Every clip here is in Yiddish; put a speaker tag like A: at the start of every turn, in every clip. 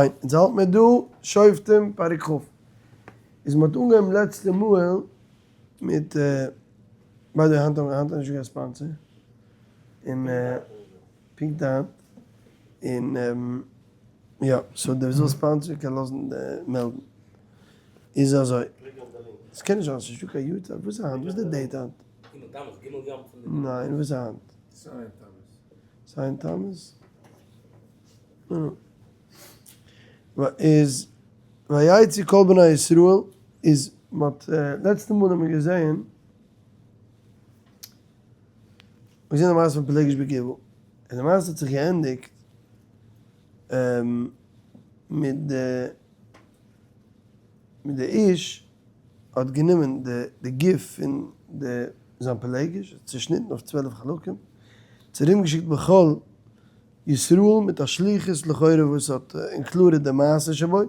A: אונז האלט מיר דא שופטים פרק כ', איז מ'האט אנגעהויבן לעצטע מאהל מיט by the way היינט האבן היינט נישט געהאט sponsor און פונקט היינט און יא so דער וואס וויל sponsor קען לאזן מעלדן איז אזוי ס'קען נישט זיין ס'נישטא קיין יארצייט וואס איז היינט וואס איז די date היינט? ניין וואס איז היינט? ז' תמוז? איז ויצאו כל בני ישראל איז מ'האט לעצטע מאל האט מען געזעהן געזעהן די מעשה פון פילגש בגבעה און די מעשה האט זיך געענדיגט מיט די מיט די איש האט גענומען די גוף פון די זיין פילגש צושניטן אויף 12 חלקים צורומגעשיקט בכל ישראל מיט א שליחות לכאורה וואס האט included די מעשה שבו,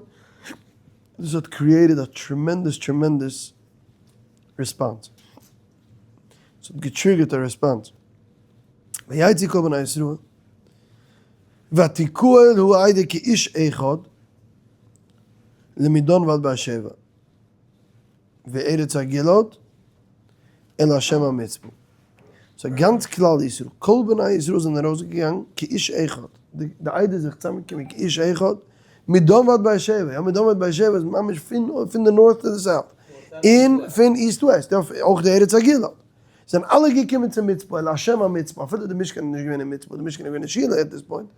A: דאס האט created א tremendous tremendous response, עס האט גע trigger ט א response, ויצאו כל בני ישראל ותקהל העדה כאיש אחד למדן ועד באר שבע וארץ הגלעד אל ה' המצפה. so גאנץ כלל ישראל, כל בני ישראל זענען ארויסגעגאנגען כאיש אחד, די עדה איז זיך צוזאמגעקומען כאיש אחד, מדן ועד באר שבע, יא מדן ועד באר שבע איז ממש פון די north to די south, און פון east to west, אויך די ארץ הגלעד, זענען אלע געקומען צום מצפה, אל ה' המצפה, אפילו די משכן איז נישט געווען אין מצפה, די משכן איז געווען אין שילה at this point,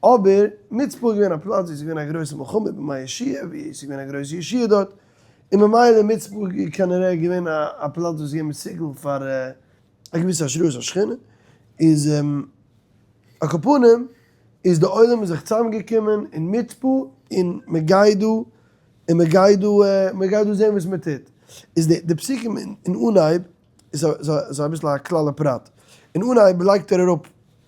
A: אבער מצפה איז געווען א פלאץ ווי עס איז געווען א גרויסע מלחמה בימי יהושע, ווי עס איז געווען א גרויסע ישועה דארט, און ממילא מצפה איז כנראה געווען א פלאץ וואס איז געווען מסוגל פאר א געוויסע השראת השכינה, איז על כל פנים איז די עולם איז זיך צוזאם געקומען אין מצפה און מען גייט דא און מען גייט דא מען גייט דא זען וואס מען טוט, איז די פסוקים אין אנהייב איז אביסל א כלל ופרט, אין אנהייב לייגט ער אראפ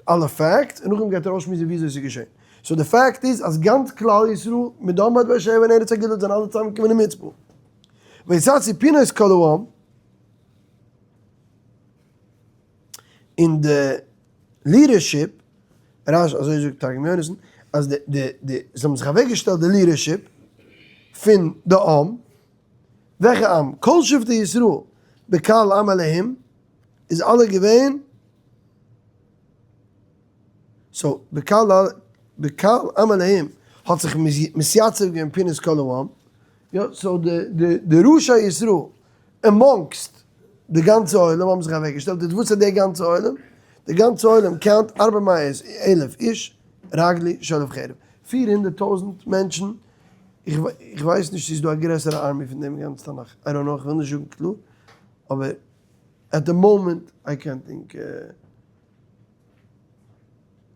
A: אלע facts און נאכדעם גייט ער אויסשמועסן וויאזוי עס איז געשען. so די פאקט איז אז גאנץ כלל ישראל מדן ועד באר שבע און ארץ הגלעד זענען אלע צוזאמגעקומען אין מצפה. ויתיצבו פנות כל העם און די leadership, רש י אזוי זאגט תרגום יונתן, אז די די די זיי האבן זיך אוועקגעשטעלט די leadership פון די עם, וועלכע עם? כל שבטי ישראל בקהל עם אלהים איז אלע געווען so בקהל בקהל עם אלהים האט זיך מתייצב געווען פנות כל העם, יא so די די די ראשי ישראל amongst די גאנצע עולם האבן זיך אוועק געשטעלט, איז וואס איז די גאנצע עולם? די גאנצע עולם count ארבע מאות אלף איש רגלי שולף חרב, 400,000 מענטשן, איך ווייס נישט צו ס'איז דא א גרעסערע army פון דעם גאנץ תנך, I don't know, איך וויל נישט זאגן קלאר, אבער at the moment I can't think,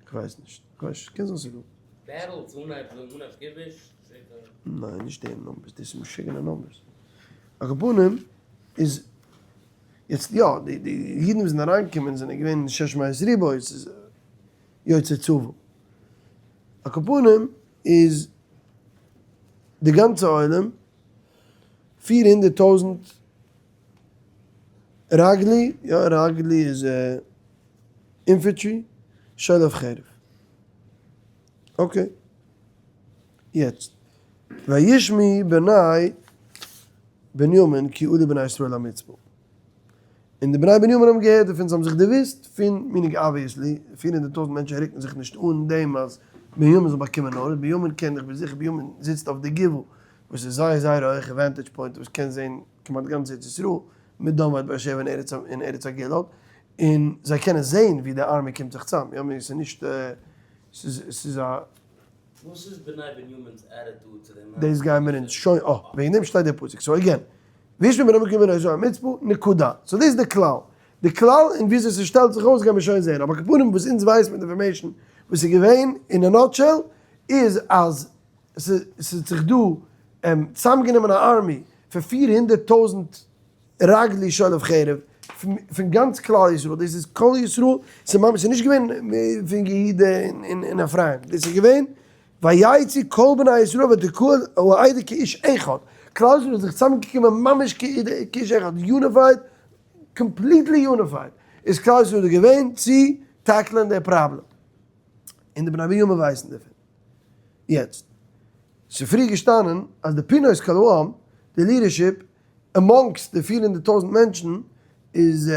A: איך ווייס נישט, איך ווייס נישט, קען זיין ס'איז דא.
B: battles אנהייב אנהייב כיבוש?
A: ניין נישט די numbers, דאס איז משוגענע numbers. על כל פנים איז יעצט יא, די די אידן וואס זענען אריינגעקומען זענען געווען שש מאות ריבוא, ס'איז יוצאי צבא. על כל פנים איז די גאנצע עולם 400,000 רגלי, יא רגלי איז infantry, שולף חרב. okay. יעצט, וישמעו בני בנימין כי עלו בני ישראל המצפה. און די בני בנימין האבן געהערט דערפון, זיי האבן זיך דערוואוסט פון meaning obviously, 400,000 מענטשן רוקן זיך נישט אן דעם אז בנימין זאל באקומען נאר, בנימין קען, איך בין זיכער בנימין זיצט אויף די גבעה, וואס איז זייער זייער א הויכע vantage point וואס קען זען כמעט גאנץ ארץ ישראל, מדן ועד באר שבע און ארץ הגלעד, און זיי קענען זען ווי די army קומט זיך צאם, יא ס'איז נישט, ס'איז א.
B: וואס איז בני בנימין'ס attitude צו דעם?
A: דאס גייען מיר אונז שוין, אה, וועגן דעם שטייט דער פסוק, so again, וישמעו בני בנימין כי עלו המצפה, נקודה. so דאס איז די כלל. די כלל און וויאזוי ס'שטעלט זיך אויס גייען מיר שוין זען, אבער כפנים וואס אונז ווייסן מיט information וואס איז געווען אין א nutshell איז אז ס'האט זיך דא צוזאמגענומען א army פון 400,000 רגלי שולף חרב פון גאנץ כלל ישראל, דאס איז כל ישראל, ס'איז ממש ס'איז נישט געווען פון יהודה און אפרים, דאס איז געווען ויצאו כל בני ישראל ותקהל העדה כאיש אחד, כלל ישראל איז זיך צוזאמגעקומען ממש כאיש אחד, unified, completely unified, איז כלל ישראל דא געווען צו tackle ען די פראבלעם, און די בני בנימין ווייסן דערפון. יעצט. ס'איז פריער געשטאנען אז די פנות כל העם, די leadership amongst די 400,000 מענטשן איז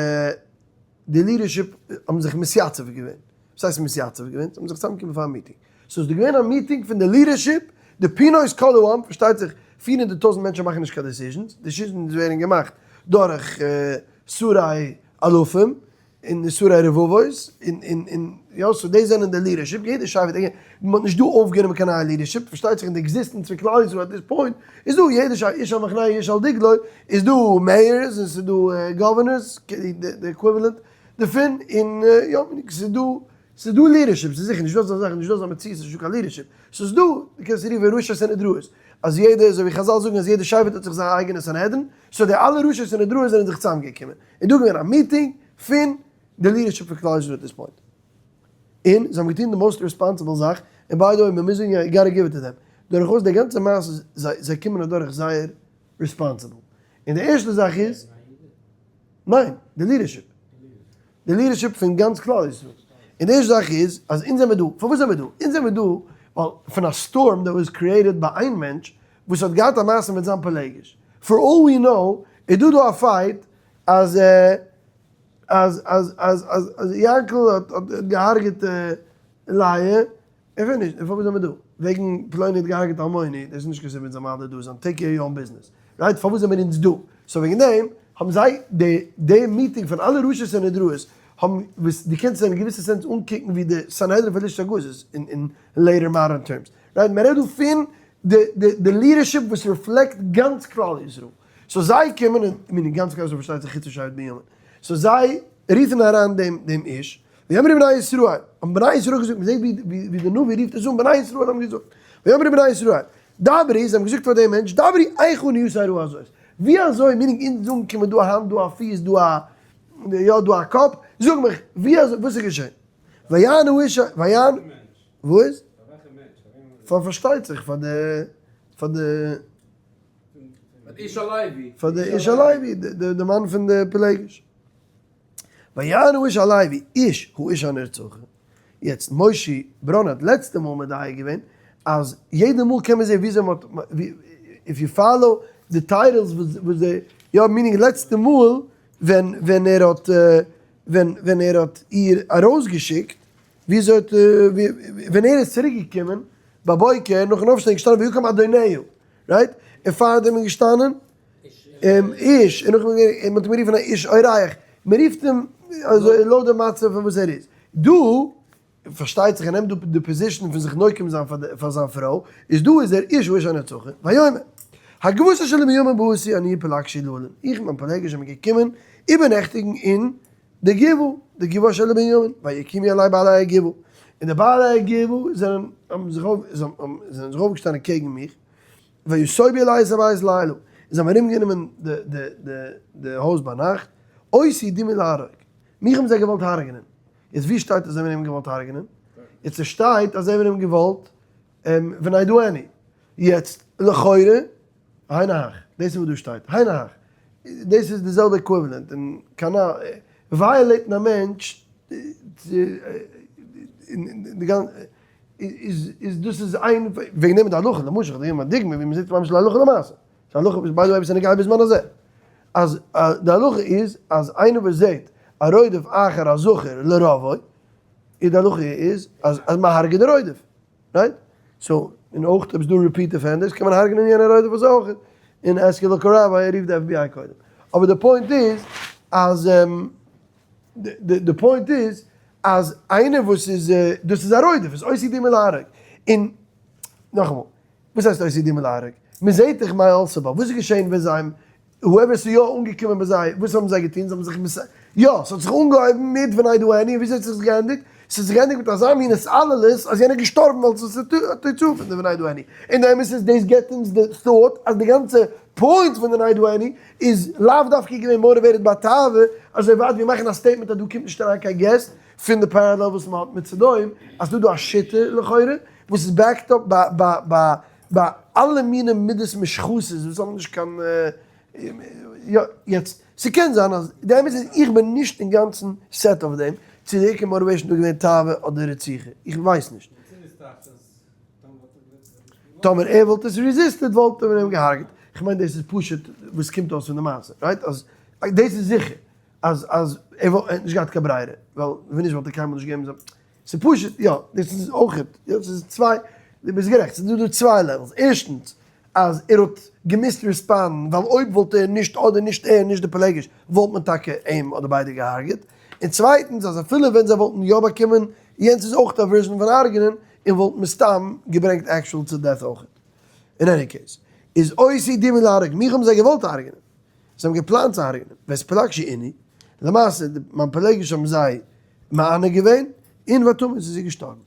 A: די leadership האבן זיך מתייצב געווען. וואס הייסט מתייצב געווען? זיי האבן זיך צוזאמגעקומען פאר א מיטינג. סאו איז דא געווען א מיטינג פון די leadership, די פנות כל העם, פארשטייט זיך 400,000 מענטשן מאכן נישט קיין decisions, decisions ווערן געמאכט דורך שרי אלפים, און שרי רבבות, און און און יא, so דאס זענען די leadership, יעדע שבט, מען האט נישט דא אויפגענומען קיין נייע leadership, פארשטייט זיך אין די existence פון כלל ישראל at this point, איז דא יעדע שבט, איש על מחנהו איש על דגלו, איז דא mayors און ס'איז דא governors, די equivalent דערפון, און יא, ס'איז דא, ס'איז דא leadership, ס'איז זיכער נישט דא אזא זאך, נישט דא אזא מציאות, ס'איז נישטא קיין leadership, ס'איז דא, דו קענסט רופן ראשי סנהדראות, אז יעדע, אזוי ווי חזל זאגן אז יעדע שבט האט זיך זיין אייגענע סנהדרין, so די אלע ראשי סנהדראות זענען זיך צוזאמגעקומען. איז דא געווען א מיטינג פון די leadership פון כלל ישראל at this point, און זיי האבן געטון די most responsible זאך, און by the way מען מוז זאגן you gotta give it to them, דורכאויס די גאנצע מעשה זיי זיי קומען אדורך זייער responsible, און די ערשטע זאך איז, ניין, די leadership, די leadership פון גאנץ כלל ישראל, און די ערשטע זאך איז אז אונז זעמיר דא, פארוואס זעמיר דא? אונז זעמיר דא ווייל פון א storm that was created ביי איין מענטש וואס האט געהאט א מעשה מיט זיין פילגש, for all we know איז דא דא א fight אז אז אז אז אז אז יענקל האט האט געהארגעט לאה, איך ווייס נישט, פארוואס זעמיר דא? וועגן פלוני האט געהארגעט אלמוני, דאס איז נישט קיין סיבה אונז זאל מיר דא זיין, take care your own business, right? פארוואס זעמיר אונז דא? so וועגן דעם האבן זיי די די מיטינג פון אלע ראשי סנהדראות האבן וואס דו קענסט אין א געוויסע sense אנקוקן ווי די סנהדרין פון לשכת הגזית אין אין later modern terms, right? מען רעדט דא פון די די די leadership וואס reflect גאנץ כלל ישראל, so זיי קומען און, meaning גאנץ כלל ישראל פארשטייט זיך חוץ פון שבט בנימין, so זיי רופן אריין דעם דעם איש, ויאמרו בני ישראל, האבן בני ישראל געזאגט, מען זעט ווי ווי די נביא רופט עס אן, בני ישראל האבן געזאגט, ויאמרו בני ישראל, דברי, זיי האבן געזאגט פאר דעם מענטש, דברי איכה נהיתה הרעה הזאת, ווי אזוי, meaning אונז זאגן קומען דא א האנט דא א פיס דא א, יא דא א קאפ, זאג מיך, ווי אזוי, וואס איז געשען? ויען האיש, ויען, וואס? פאר פארשטייט זיך פאר די פאר די
B: איש הלוי.
A: פאר די איש הלוי, די מאן פון די פילגש. ויען האיש הלוי איש האשה הנרצחה. יעצט מושי בראנער האט לעצטע מאל מדייק געווען אז יעדע מאל קען מען זעהן וויאזוי מ'האט if you follow די titles וואס די יא meaning לעצטע מאל ווען ווען ער האט ווען ווען ער האט איר ארויסגעשיקט וויאזוי האט ווען ער איז צוריק געקומען בבוקר נאכן אויפשטיין איז געשטאנען ויקם אדוניה, right? און פארדעם איז געשטאנען איש, און נאכדעם איז מען האט אים גערופן א איש אורח, מען רופט אים אזוי לויט די מצב פון וואס ער איז. דא פארשטייט זיך ער נעמט דא די position פון זיך נוקם זיין פאר זיין פרוי, איז דא איז ער איש האשה הנרצחה, ויאמר, הגבהת אשר לבנימין באתי אני ופילגשי ללון, איך און מיין פילגש זענען געקומען איבערנעכטיגן אין די גבעה, די גבעה אשר לבנימין, ויקומו עלי בעלי הגבעה, און די בעלי הגבעה זענען, האבן זיך אויף, זענען זיך אויפגעשטאנען קעגן מיך, ויסובו עלי את הבית לילה, און זיי האבן ארומגענומען די, די, די, די הויז ביינאכט, אותי דמו להרוג, מיך האבן זיי געוואלט הרג'נען, יעצט ווי שטייט אז זיי האבן אים געוואלט הרג'נען? יעצט עס שטייט אז זיי האבן אים געוואלט ונדעוני, יעצט לכאורה היינו הך, דאס איז וואס דא שטייט, היינו הך, דאס איז די זעלבע equivalent, און קיינער violate ן א מענטש איז איז דאס איז איין וועגן דעם איז די הלכה, למשל איך געב א דוגמא ווי מ'זעט ממש להלכה למעשה, ס'איז א הלכה וואס by the way וואס איז נוגע בזמן הזה, אז די הלכה איז אז איינער וואס זעט א רודף אחר א זכר לרובו, איז די הלכה איז אז אז מ'הרג'עט די רודף. right? so, און אויך אויב ס'דא repeat offenders קען מען הרג'נען יענע רודף אזוי אויך, און ask your local rabbi ער רופט די FBI קודם. אבער די point איז אז די point איז אז איינער וואס איז דאס איז א רודף איז אותי דמו להרוג. און נאכאמאל, וואס הייסט אותי דמו להרוג? מ'זעהט דאך מה עשה בה, וואס איז געשעהן ווען זיי whoever ס'איז יא אנגעקומען ביי זיי, וואס האבן זיי געטון? זיי האבן זיך מס. יא, ס'האט זיך אנגעהויבן מיט ונדעוני, און וויאזוי האט זיך עס געענדיגט? ס'האט זיך געענדיגט מיט אזא מין התעללות אז יענער איז געשטארבן ווייל ס'איז א תוצאה פון די ונדעוני. און די אמת איז, דאס געבט אונז די thought אז די גאנצע point פון די ונדעוני איז לאו דווקא געווען motivated ביי תאווה, אזוי ווייט ווי מאכן א statement אז דא קומט נישט אריין קיין געסט, פון די parallel וואס מ'האט מיט סדום, אז ס'דא דא א שיטה לכאורה וואס איז backed up ביי ביי אלע מיני מידות מושחתות וואס האבן נישט קיין יא יעצט ס'קען זיין אז די אמת איז איך בין נישט אינגאנצן set אויף דעם צו די עיקר motivation דא געווען תאווה אדער רציחה איך ווייס נישט. טאמער ער וואלט עס resisted וואלט מען אים געהארגעט. כ'מיין דאס איז פשוט וואס קומט אויס פון די מעשה, right? אז דאס איז זיכער אז אז ער וואלט ער האט נישט געהאט קיין ברירה, ווייל ווען נישט וואלט ער קיינמאל נישט געגעבן זיין, ס'איז פשוט, יא, דאס איז אויכעט, יא, ס'איז צוויי, דו ביסט גערעכט, ס'איז דא דא צוויי levels, ערשטנס, אז ער האט געמוזט respond ן, ווייל אויב וואלט ער נישט אדער נישט ער נישט די פילגש, וואלט מען טאקע אים אדער ביידע געהארגעט, און צווייטנס אז אפילו ווען זיי וואלטן יא באקומען, יענץ איז אויך א version פון הרג'נען, און וואלט מסתם געברענגט actual צו death אויכעט. אין any case, איז אותי דמו להרוג, מיך האבן זיי געוואלט הרג'נען. זיי האבן געפלאנט צו הרג'נען, ואת פילגשי ענו, למעשה די מיין פילגש האבן זיי מענה געווען, און ותמת איז זי געשטארבן.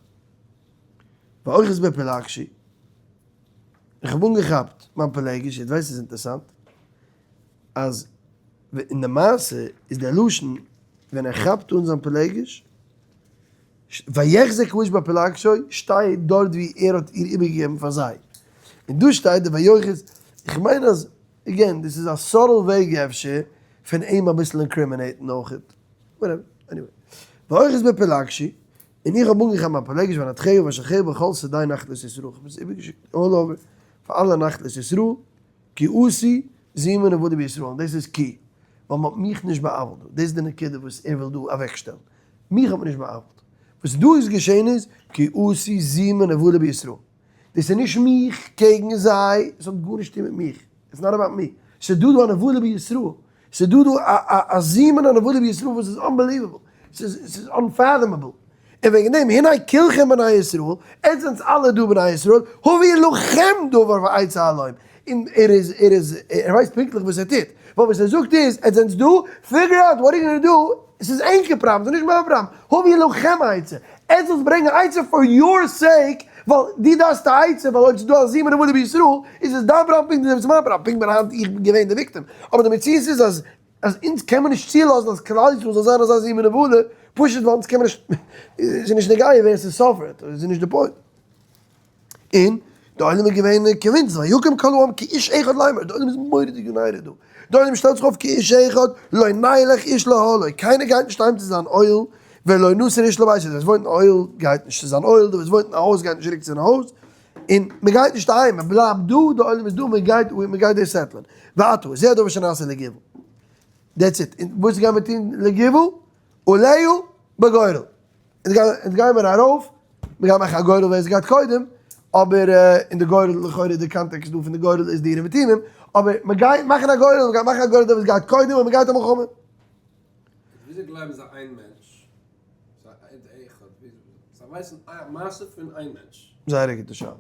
A: ואחוז בפילגשי, איך האב אנגעכאפט מיין פילגש, יעצט ווייסט איז אינטערסאנט, אז אין די מעשה איז דער לשון ווען ער כאפט אן זיין פילגש, ויחזק האיש בפילגשו שטייט דארט ווי ער האט איר איבערגעגעבן פאר זיי, און דא שטייט די ויאחז, איך מיין אז again דאס איז א subtle וועג אפשר פון אים אביסל incriminate ן אויכעט, whatever, anyway. ואחוז בפילגשי, און איך האב אנגעכאפט מיין פילגש ואנתחהו ואשלחהו בכל שדי נחלות ישראל, איך האב עס איבערגעשיקט all over פאר אלע נחלות ישראל, כי עשו זימה ונבלה בישראל, און דאס איז כי, ווייל מען האט מיך נישט בא'עוול'ט דא, דאס איז די נקודה וואס ער וויל דא אוועקשטעלן, מיך האט מען נישט בא'עוול'ט, וואס דא איז געשען איז כי עשו זימה ונבלה בישראל, דאס איז נישט מיך קעגן זיי, עס האט גארנישט צו טון מיט מיך, it's not about me, ס'איז דא דא א נבלה בישראל, ס'איז דא דא א זימה און א נבלה בישראל וואס איז unbelievable, ס'איז unfathomable, און וועגן דעם הנה כלכם בני ישראל, עטס זענטס אלע דא בני ישראל, הביאו לכם דבר ועצה הלום, און ער איז ער איז ער ווייסט פונקטליך וואס ער טוט, ווייל וואס ער זאגט איז, עטס זענטס דא, figure out what you gonna do, ס'איז ענקער פראבלעם, ס'איז נישט מיין פראבלעם, הביאו לכם עצה, עטס זאלסט ברענגען עצה for your sake, ווייל דו דארפסט א עצה, ווייל אויב ס'איז דא א זימה ונבלה בישראל, איז עס דיין פראבלעם פונקט ווי עס איז מיין פראבלעם, פונקט בין היינט איך געווען די victim, אבער די מציאות איז אז אז אונז קען מען נישט צולאזן אז כלל ישראל זאל זיין אזא זימה ונבלה, פשוט ווייל אונז קען מען נישט, ס'איז נישט נוגע ווער ס' suffer ט, ס'איז נישט די point. און די עולם איז געווען convinced, ויקם כל העם כאיש אחד לאמר, די עולם איז מורא'דיג united דא, די עולם שטעלט זיך אויף כאיש אחד, לא נלך איש לאהלו, קיינער גייט נישט אהיים צו זיין אוהל, ולא נסור איש לביתו, דער וואס וואוינט אין אוהל גייט נישט צו זיין אוהל, דער וואס וואוינט אין א הויז גייט נישט צוריק צו זיין הויז, און מען גייט נישט אהיים, מען בלייבט דא, די עולם איז דא, מען גייט, מען גייט דאס settle ען. ועתה, זה הדבר שנעשה לגבעה. That's it. און וואס גייען מיר טון לגבעה? עליה בגורל. אונז גייען מיר ארויף, מיר גייען מאכן א גורל ווער עס גייט קודם, אבער אין די גורל, לכאורה די context דא פון די גורל איז די אורים ותומים, אבער מען גייט מאכן א גורל, מען גייט מאכן א גורל דער וואס גייט קודם און מען גייט א מלחמה.
C: וויאזוי גלייבן זיי איין מענטש? זיי ווייסן א מעשה פון איין מענטש.
A: זייער א גוטע שאלה.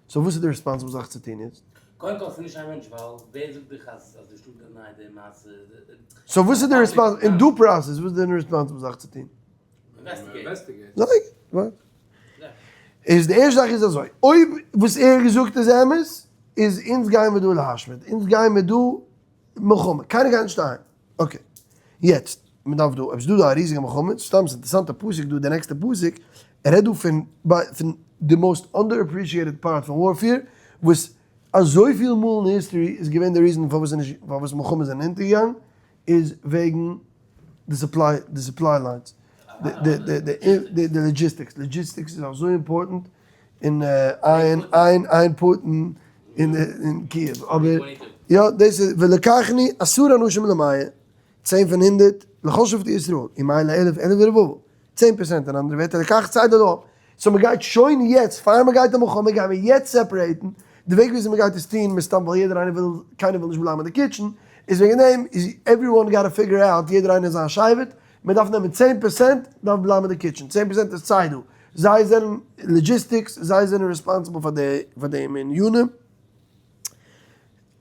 A: So וואס איז די responsible זאך צו טון יעצט?
B: קודם כל ס'איז נישט איין מענטש ווייל ווער זאגט דיך אז אז די שטאט deny ט די מעשה?
A: So וואס איז די response אין due process וואס איז די responsible זאך צו טון?
B: Investigate.
A: זייער גוט. איז די ערשטע זאך איז אזוי, אויב וואס ער האט געזאגט איז אמת, איז אונז גייען מיר דא להשמיד, אונז גייען מיר דא מלחמה, קיינער גייט נישט אהיים. Okay, יעצט, מען דארף דא, אויב ס'דא דא א ריזיגע מלחמה, סתם ס'איז אינטערעסאנטע פסוק דא, די נעקסטע פסוק, ער רעדט דא פון פון די most under-appreciated part פון warfare, וואס אזויפיל מאל אין history איז געווען די reason פארוואס איז נישט פארוואס מלחמות זענען אונטערגעגאנגען, איז וועגן די supply די supply lines, די די די די logistics, logistics איז אזוי important אין איין איין איין פוטין אין קיעוו, אבער יא דאס איז ולקחני עשרה אנשים למאה, צען פון הונדערט, לכל שבטי ישראל, ומאה לאלף אלף ורבבה, צען פערסענט אין אנדערע ווערטער לקח צידה לעם, so מען גייט שוין יעצט פאר מען גייט די מלחמה גייען מיר יעצט separate ן, די וועג וויאזוי מען גייט עס טון מסתם ווייל יעדער איינער וויל קיינער וויל נישט בלייבן אין די kitchen, איז וועגן דעם איז everyone gotta figure out יעדער איינער זיין שבט, מען דארף נעמען צען פערסענט דארף בלייבן אין די kitchen, צען פערסענט איז צידה, זיי זענען logistics, זיי זענען responsible פאר די פאר דעם ענינים.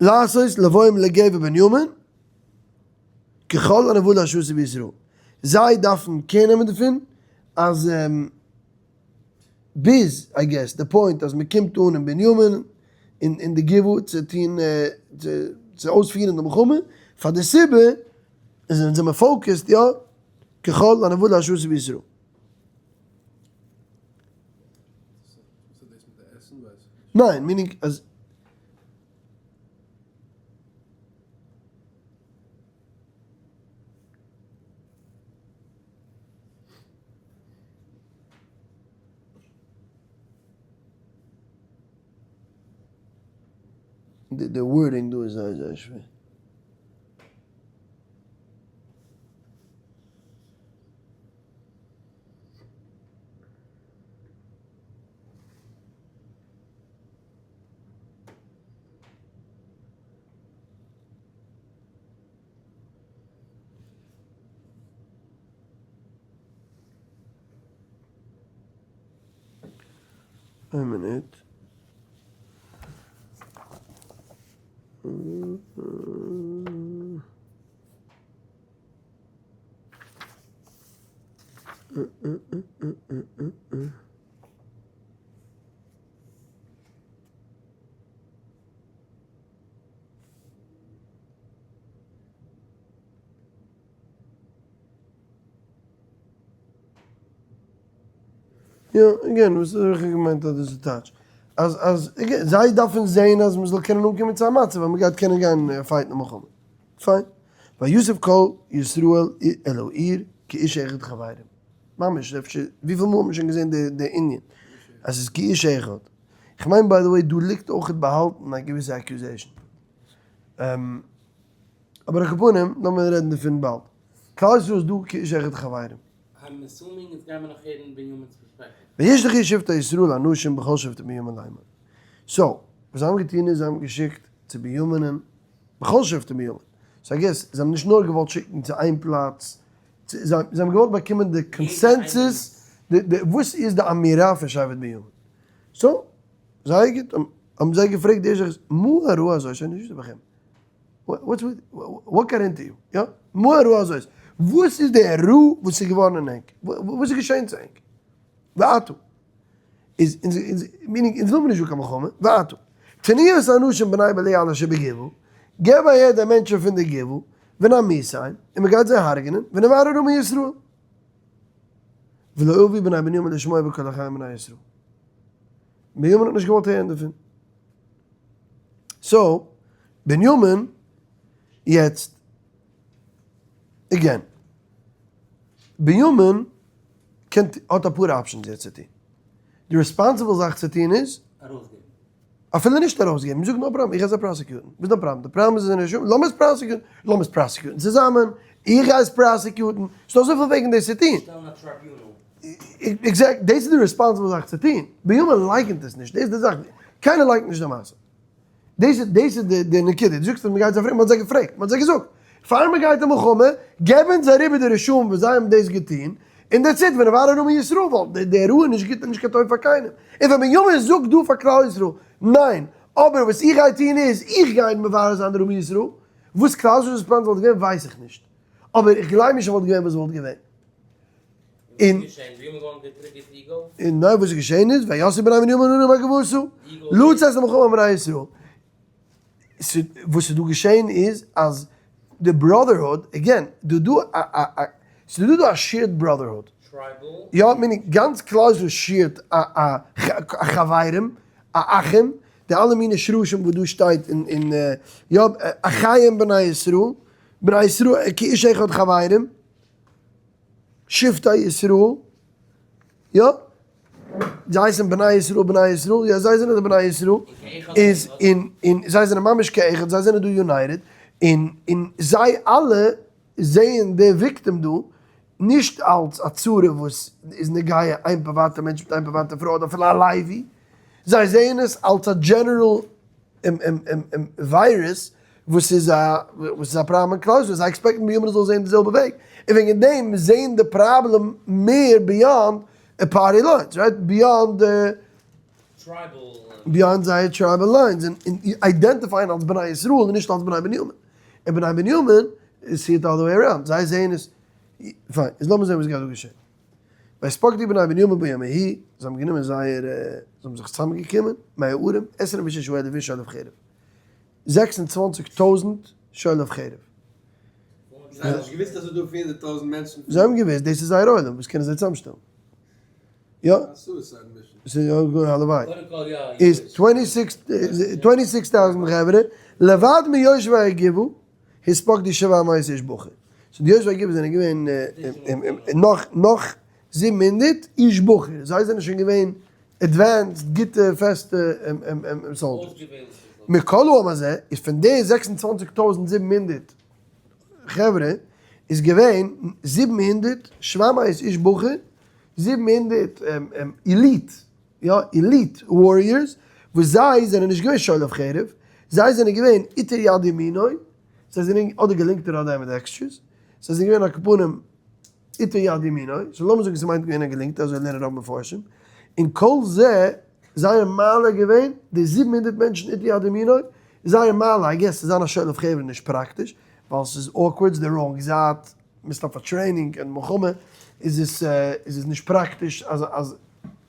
A: לעשות לבוים לגבע בנימין, ככל הנבלה אשר עשו בישראל. זיי דארפן care נעמען דערפון אז ביז, I guess, די point אז מען קומט אן אין בנימין אין אין די גבעה צו טון צו אויספירן די מלחמה, פאר די סיבה איז אונז זעמער focused יא, ככל הנבלה אשר עשו בישראל. ניין, meaning אז. די wording דא איז זייער זייער שווער. איין מינוט. יא, again, וואס האב איך געמיינט אז דאס איז טייטש? אז אז again, זיי דארפן זעהן אז מ'זאל קענען אנקומען צו א מצב אז מ'גייט קענען גיין fight ן א מלחמה. פיין. ויסב כל ישראל אל העיר כאיש אחד חברים. ממש, אפשר, וויפיל מאל האט מען שוין געזעהן די די ענין? אז ס'איז כאיש אחד. כ'מיין by the way דא ליגט אויכעט באהאלטן א געוויסע accusation. אבער על כל פנים, לאמיר רעדן דערפון באלד. כלל ישראל איז דא כאיש אחד חברים.
B: I'm assuming איז גיימער נאך הערן בנימין'ס perspective.
A: וישלחו שבטי ישראל אנשים בכל שבטי בנימין לאמר. so, וואס זיי האבן געטון איז זיי האבן געשיקט צו בנימינ'ן בכל שבטי בנימין. so I guess זיי האבן נישט נאר געוואלט שיקן צו איין פלאץ, זיי האבן געוואלט באקומען די consensus, וואס איז די אמירה פון שבט בנימין. so, זייער גוט, האבן זיי געפרעגט די ערשטע זאך, מה הרעה הזאת אשר נשתה בכם? what's with, what got into you? יא? מה הרעה הזאת? וואס איז די רעה וואס איז געווארן אין ענק? וואס איז געשען צו ענק? ועתה. איז, אונז, meaning, אונז וויל מיר נישט דא קיין מלחמה, ועתה. תנו את האנשים בני בליעל אשר בגבעה, געב אהער די מענטשן פון די גבעה, ונמיתם, און מען גייט זיי הרג'נען, ונבער הרע מישראל. ולא אבו בני בנימין לשמוע בקול אחיהם בני ישראל. בנימין האט נישט געוואלט הערן דערפון. so, בנימין, יעצט, again, בנימין קען, האט אפאר options יעצט צו טון. די responsible זאך צו טון איז,
B: ארויסגעבן.
A: אפילו נישט ארויסגעבן, זאג no problem, איך גיי זיי prosecute ן. וואס איז דיין פראבלעם? די פראבלעם איז זיי זענען נישט, לאמיר עס prosecute ן, לאמיר עס prosecute ן צוזאמען, איך גיי עס prosecute ן, ס'דא אזויפיל וועגן דאס צו טון.
B: שטעלן א tribunal.
A: Exact, דאס איז די responsible זאך צו טון. בנימין לייקענט עס נישט, דאס איז די זאך, קיינער לייקנט נישט די מעשה. דאס איז דאס איז די נקודה, דו זאגסט אז מ'גייט זיי פרעגן, מ'האט זיי געפרעגט, מ'האט זיי געזאגט, פאר מ'גייט אין מלחמה, געב אונז אריבער די רשעים וואס זיי האבן דאס געטון, און that's it, ונבער הרע מישראל, ווייל די רעה איז נישט גוט און נישט קיין טוב פאר קיינעם. און ווען בנימין זאגט דא פאר כלל ישראל, ניין, אבער וואס איך גיי טון איז, איך גיי מבער זיין די רע מישראל, וואס כלל ישראל'ס response וואלט געווען ווייס איך נישט, אבער איך גלייב נישט אז וואלט געווען וואס וואלט געווען.
B: און וואס איז געשען? בנימין געווארן געטריגערט ego?
A: און נאר וואס איז געשען איז, ויסעו בני בנימין הרים הגבעה לצאת למלחמה עם בני ישראל. וואס איז דא געשען איז אז די brotherhood, again, דא דא א א א, ס'איז דא דא א shared brotherhood.
B: Tribal.
A: יא, meaning גאנץ כלל ישראל shared א א א חברים, א אחים, די אלע מיני שרשים וואס דא שטייט אין אין יא, אחים בני ישראל, בני ישראל כאיש אחד חברים. שבטי ישראל, יא, זיי זענען בני ישראל בני ישראל, יא זיי זענען די בני ישראל, איז און און זיי זענען ממש כאחד, זיי זענען דא united, און און זיי אלע זעען די victim דא נישט אלס א צרה וואס איז נוגע איין פריוואטע מענטש מיט איין פריוואטע פרוי אדער אפילו א לוי, זיי זעען עס אלס א general וויירוס וואס איז א וואס איז א פראבלעם אין כלל ישראל, זיי expect ן בנימין זאל זעהן די זעלבע וועג, און וועגן דעם זעהן די פראבלעם מער beyond party lines, right? Beyond די beyond זייער tribal lines, און identify ען אלס בני ישראל און נישט אלס בני בנימין, און בני בנימין see it other way around, זיי זעהן עס, פיין, איז לאמיר זעהן וואס גייט דא געשעהן. ויתפקדו בני בנימין ביום ההוא, זיי האבן גענומען זייער, זיי האבן זיך צוזאמגעקומען, מהערים, 26,000 איש שולף חרב. 26 טויזנט שולף חרב.
C: זיי האבן נישט געוואוסט אז ס'איז דא 400,000 מענטשן.
A: זיי האבן געוואוסט, דאס איז זייער עולם, וואס קענען זיי צוזאמשטעלן? יא.
C: א suicide mission.
A: ס'איז יא, הלוואי.
B: קודם כל יא.
A: איז 26 טויזנט חברה, לבד מיושבי הגבעה, התפקדו 700 איש בחור. So די יושבי הגבעה זענען געווען נאך נאך 700 איש בחור. זיי זענען שוין געווען advanced, גוטע, פעסטע soldiers. מכל העם הזה, איז פון די 26,700 חברה, איז געווען 700 שבע מאות איש בחור, 700 elite, יא, elite warriors, וואס זיי זענען נישט געווען שולף חרב, זיי זענען געווען איתר יד ימינו, זיי זענען אדער געלינקטער אדער ambidextrous, זיי זענען געווען על כל פנים איתר יד ימינו, so לאמיר זאגן ס'מיינט געווען א געלינקטער, אזוי לערנען רוב מפרשים, און כל זה, זייער מעלה געווען, די 700 מענטשן איתר יד ימינו, זייער מעלה, I guess, צו זיין א שולף חרב איז נישט פראקטיש, ווייל ס'איז awkward, די wrong זייט, מסתם פאר training און מלחמה, איז עס איז עס נישט פראקטיש אז אז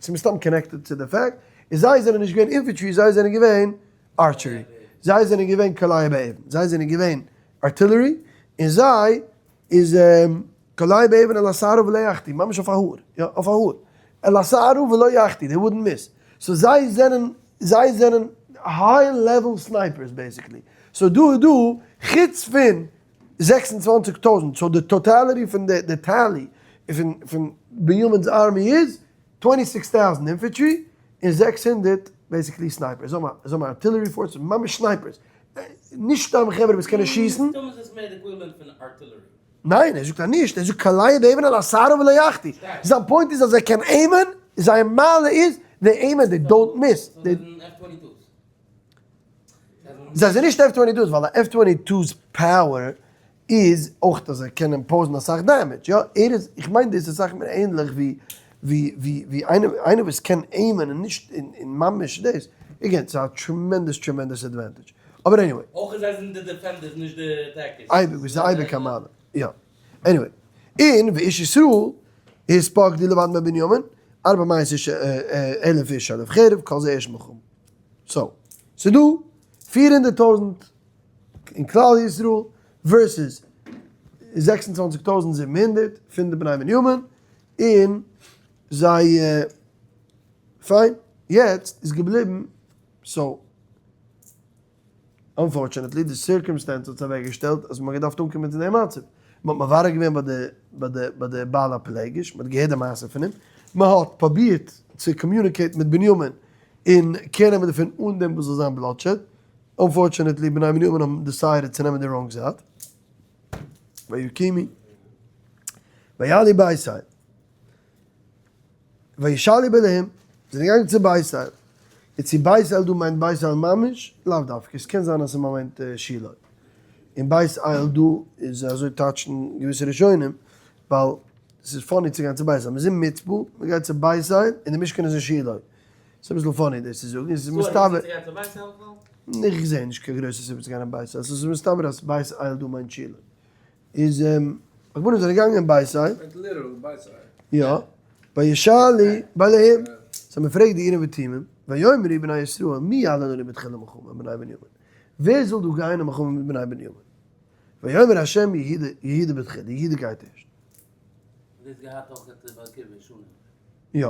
A: ס'איז מסתם connected צו די fact, און זיי זענען נישט געווען infantry, זיי זענען געווען archery, זיי זענען געווען קולע באבן, זיי זענען געווען artillery, און זיי איז קולע באבן אל השערה ולא יחטיא, ממש אויף א האר, יא אויף א האר, אל השערה ולא יחטיא, they wouldn't miss, so זיי זענען זיי זענען high level snipers basically, so דא איז דא חוץ פון 26,000, so די totality פון די די tally פון פון בנימין'ס army איז 26,000 infantry און 600 basically snipers, זיי האבן א artillery force, ממש snipers, נישט סתם חברה וואס קענען שיסן.
B: מסתמא איז עס מער די equivalent פון artillery.
A: ניין, ער זאגט אז נישט, ער זאגט קולע באבן אל השערה ולא יחטיא. זיין point איז אז ער קען aim ען, זיין מעלה איז, they aim and they don't miss. זיי זענען נישט F-22s, ווייל א F-22's power איז אויך אז זיי קענען pose ן אסאך damage, יא, ער איז, איך מיין דאס איז אסאך מער ענליך ווי ווי ווי ווי איינער איינער וואס קען aim ען און נישט און ממש דאס, again ס'איז א tremendous tremendous advantage, אבער anyway.
B: אויך אז זיי זענען די defenders נישט די attackers.
A: אייביג, וואס איז אייביג א מעלה, יא. anyway, און ואיש ישראל התפקדו לבד מבנימין, ארבע מאות איש אלף איש שולף חרב, כל זה אש מלחמה. so, ס'דא 400,000 אין כלל ישראל versus 26,700 פון די בני בנימין, און זיי, פיין, יעצט איז געבליבן, so, unfortunately די circumstance האט זיך אוועקגעשטעלט אז מ'האט געדארפט אנקומען צו דעם מצב. מ'האט מברר געווען ביי די ביי די ביי די בעל הפילגש, מ'האט געהערט די מעשה פון אים, מ'האט פרובירט צו communicate ן מיט בנימין און care נעמען דערפון אן דעם וואס זאל זיין bloodshed, unfortunately בני בנימין האבן decided צו נעמען די wrong זייט. ויקומו ויעלו בית אל. וישאלו באלהים, זיי זענען געגאנגען צו בית אל. יעצט צו בית אל דא מיינט בית אל ממש? לאו דווקא, עס קען זיין אז ס'מיינט שילה. און בית אל דא איז אזוי טייטשן געוויסע ראשונים, ווייל ס'איז funny צו גיין צו בית אל. מ'איז אין מצפה, מ'גייט צו בית אל, און די משכן איז אין שילה. ס'איז אביסל funny דאס צו זאגן, עס איז מסתבר. איך זע נישט קיין גרויסע סיבה צו גיין אין בית אל, ס'איז מסתבר אז בית אל דא מיינט שילה. איז רבנים זענען געגאנגען אין בית אל. יא, וישאלו באלהים, זיי האבן געפרעגט די אורים ותומים, ויאמרו בני ישראל מי יעלה לנו בתחילה מלחמה עם בני בנימין, ווער זאל דא גיין אין מלחמה מיט בני בנימין? ויאמר ה' יהודה, יהודה בתחילה, יהודה גייט ערשט.
B: דאס געהאט אויך די מרכבה שונים.
A: יא.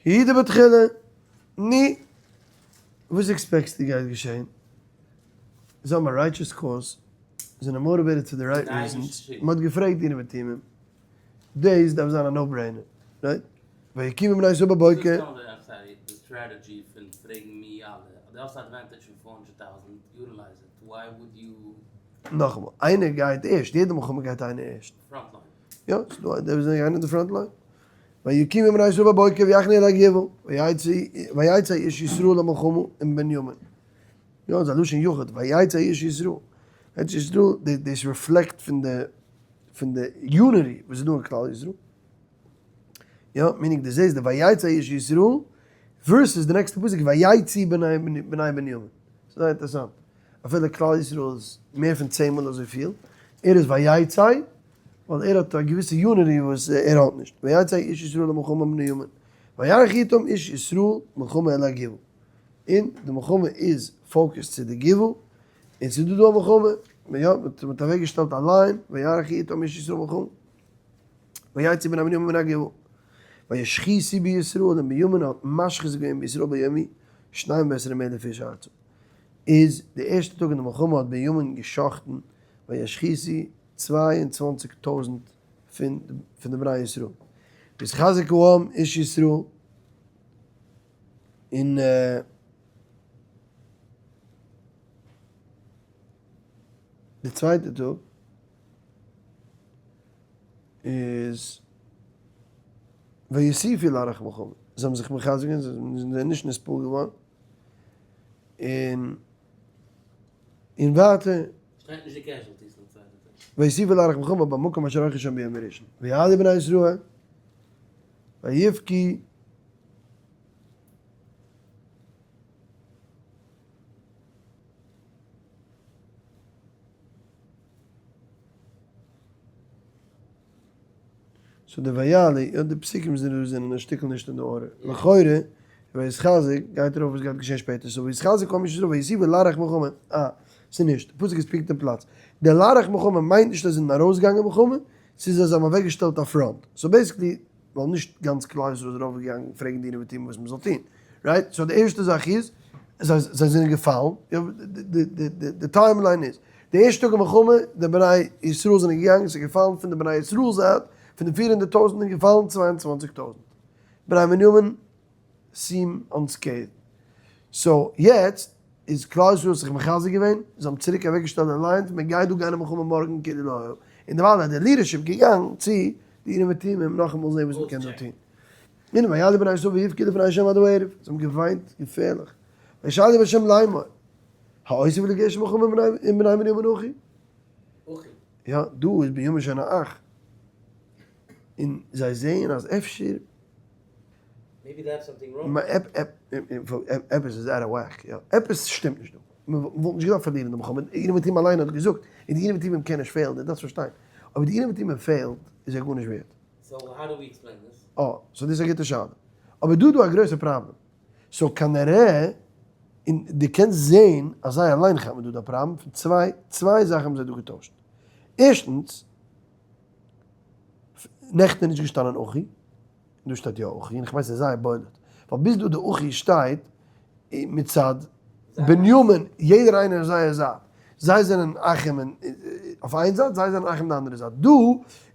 A: יהודה בתחילה, נו, וואס expect סטו גייט געשען? זיי האבן א righteous cause, זענען motivated for the right reasons, מען האט געפרעגט די אורים ותומים, דאס דארף זיין א no brainer, right? ויקומו בני ישראל בבוקר.
B: די strategy פון פרעגן מי יעלה, דו האסט advantage פון 400,000, utilize it, why would you.
A: נאכאמאל, איינער גייט ערשט, יעדע מלחמה גייט איינער ערשט.
B: front line.
A: יא, ס'דא די וואס זענען געגאנגען אין די front line. ויקומו בני ישראל בבוקר ויחנו אל הגבעה, ויצא איש ישראל למלחמה עם בנימין. יא, ס'איז א לשון יחיד, ויצא איש ישראל. ויצא איש ישראל, דאס reflect פון די, פון די unity וואס איז דא אין כלל ישראל. יא, meaning דו זעסט די ויצא איש ישראל, versus די נעקסטע פסוק ויצאו בני בנימין. ס'איז זייער אינטערעסאנט. אפילו כלל ישראל איז מער פון 10 מאל אזויפיל, ער איז ויצא, ווייל ער האט א געוויסע unity וואס ער האט נישט. ויצא איש ישראל למלחמה עם בנימין. ויערך איתם איש ישראל מלחמה אל הגבעה. און די מלחמה איז focused צו די גבעה, און ס'איז דא דא א מלחמה, יא, מ'האט אוועק געשטעלט א line, ויערך איתם איש ישראל מלחמה, ויצאו בני בנימין מן הגבעה, וישחיתו בישראל, און בנימין האט משחית געווען בישראל ביום ההוא, 32,000 איש ארצה. איז די ערשטע טאג אין די מלחמה האט בנימין געשאכטן וישחיתו 22,000 פון די בני ישראל. ויתחזק העם איש ישראל, און. די צווייטע טאג איז ויוסיפו לערוך מלחמה, זיי האבן זיך מחזק געווען, זיי זענען נישט נתפעל געווארן, און און ווייטער.
B: שטייט נישט די casualties פון צווייטע טאג.
A: ויוסיפו לערוך מלחמה במקום אשר ערכו שם ביום הראשון, ויעלו בני ישראל ויבכו. so די ויעלו, יא די פסוקים זענען דא זענען א שטיקל נישט אין די order, לכאורה ויתחזק גייט ארויף וואס גייט געשען שפעטער, so ויתחזק כל מי שישראל ויוסיפו לערוך מלחמה, אה, ס'איז נישט, די פסוק איז פונקט אין פלאץ, די לערוך מלחמה מיינט נישט אז זיי זענען ארויסגעגאנגען מלחמה, ס'איז אז זיי האבן אוועקגעשטעלט א front, so basically ווייל נישט גאנץ כלל ישראל איז ארויפגעגאנגען פרעגן די אורים ותומים וואס מ'זאל טון, right? so די ערשטע זאך איז, זיי זיי זענען געפאלן, די timeline איז, די ערשטע טאג אין מלחמה, די בני ישראל זענען געגאנגען, ס'איז געפאלן פון די בני ישראל זייט, פון די 400 טויזנט איז געפאלן 22 טויזנט, בני בנימין seem unscathed. so יעצט איז כלל ישראל זיך מחזק געווען, זיי האבן צוריק אוועקגעשטעלט די lines, מען גייט דא גיין אין מלחמה מארגן כאילו לא היה, און דערווייל איז די leadership געגאנגען צו די אורים ותומים נאכאמאל זען וואס מען קען דא טון. הנה ויעלו בני ישראל ויבכו לפני ה' עד הערב, זיי האבן געוויינט געפערליך, וישאלו בה' לאמור, האוסיף לגשת מלחמה עם בני בנימין אחי? יא, דא איז בנימין שוין א אח, און זיי זעען אז אפשר עפעס איז out of whack, יא, עפעס שטימט נישט דא, מען וואלט נישט געדארפט פארלירן די מלחמה, די אורים ותומים אליין האט געזאגט, און די אורים ותומים קען נישט פעלן, דו דארפסט פארשטיין, אויב די אורים ותומים פעלט איז ער גארנישט ווערט.
B: so how do we explain this?
A: אה, so דאס איז א גוטע שאלה. אבער דא איז דא א גרויסע פראבלעם. so כנראה, און דו קענסט זעהן אז זיי אליין כאפן דא די פראבלעם פון צוויי, צוויי זאכן האבן זיי דא געטוישט. ערשטנס, נעכטן איז נישט געשטאנען אחי, דא שטייט יא אחי, און איך מיין ס'איז זייער בולט, ווייל ביז דא די אחי שטייט מצד בנימין, יעדער איינער אויף זייער זייט, זיי זענען אחים אויף איין זייט, זיי זענען אחים די אנדערע זייט, דא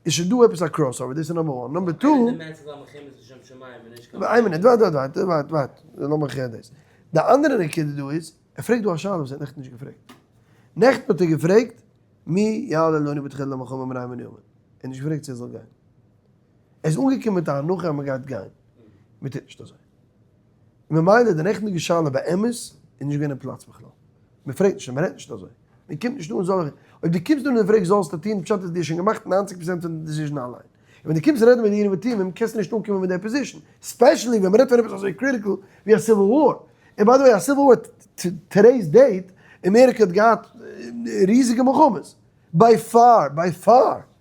A: איז שוין דא עפעס א crossover, דאס איז number one, number two, איין מינוט, ווארט ווארט ווארט ווארט ווארט, לאמיך הערן דאס, די אנדערע נקודה דא איז, ער פרעגט דא א שאלה וואס ער האט נעכטן נישט געפרעגט, נעכטן האט ער געפרעגט מי יעלה לנו בתחילה למלחמה עם בני בנימין, ער האט נישט געפרעגט צו ער זאל גיין. ער איז אנגעקומען מיט א הנחה אז מען גייט גיין, מען טוט נישט אזוי. ממילא די נעכטיגע שאלה באמת איז נישט געווען אין פלאץ בכלל. מען פרעגט נישט און מען רעדט נישט אזוי. מען קומט נישט אן זאל איך, אויב דו קומסט אן און פרעגסט זאלסטו טון, פשט איז דו האסט שוין געמאכט 90% פון די decision אליין. און ווען דו קומסט רעדן מיט די אורים ותומים קענסטו נישט אנקומען מיט די position. especially ווען מען רעדט פון עפעס אזוי critical ווי א civil war. און by the way א civil war today's date, אמעריקע האט געהאט ריזיגע מלחמות. by far, by far.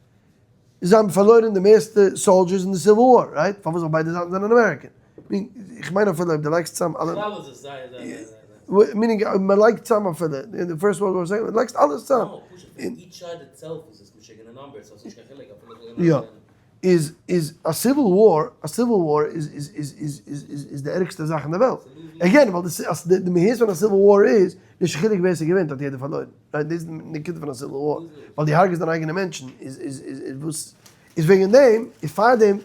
A: זיי האבן פארלוירן די מערסטע soldiers אין די civil war, right? פארוואס? ווייל ביידע זייטן זענען American. איך מיין אפילו אויב דו לייגסט צאם אלע.
B: בכלל איז עס זייער זייער זייער זייער.
A: meaning אויב מען לייגט צאם אפילו, אין די first world war, second, לייגסט אלעס צאם.
B: no, פשוט פון each side itself איז עס משוגענע numbers, so ס'נישט קיין חילוק אפילו זיי זענען
A: יא.
B: American.
A: איז איז א civil war, א civil war איז איז איז איז איז איז איז די ערגסטע זאך אין די וועלט. again, ווייל די די מהות פון א civil war איז, נישט חילוק ווער ס'געווינט האט יעדער פארלוירן. right? דאס איז די נקודה פון א civil war. ווייל דו הרג'סט דיינע אייגענע מענטשן, איז איז איז איז וואס, איז וועגן דעם, איז פאר דעם,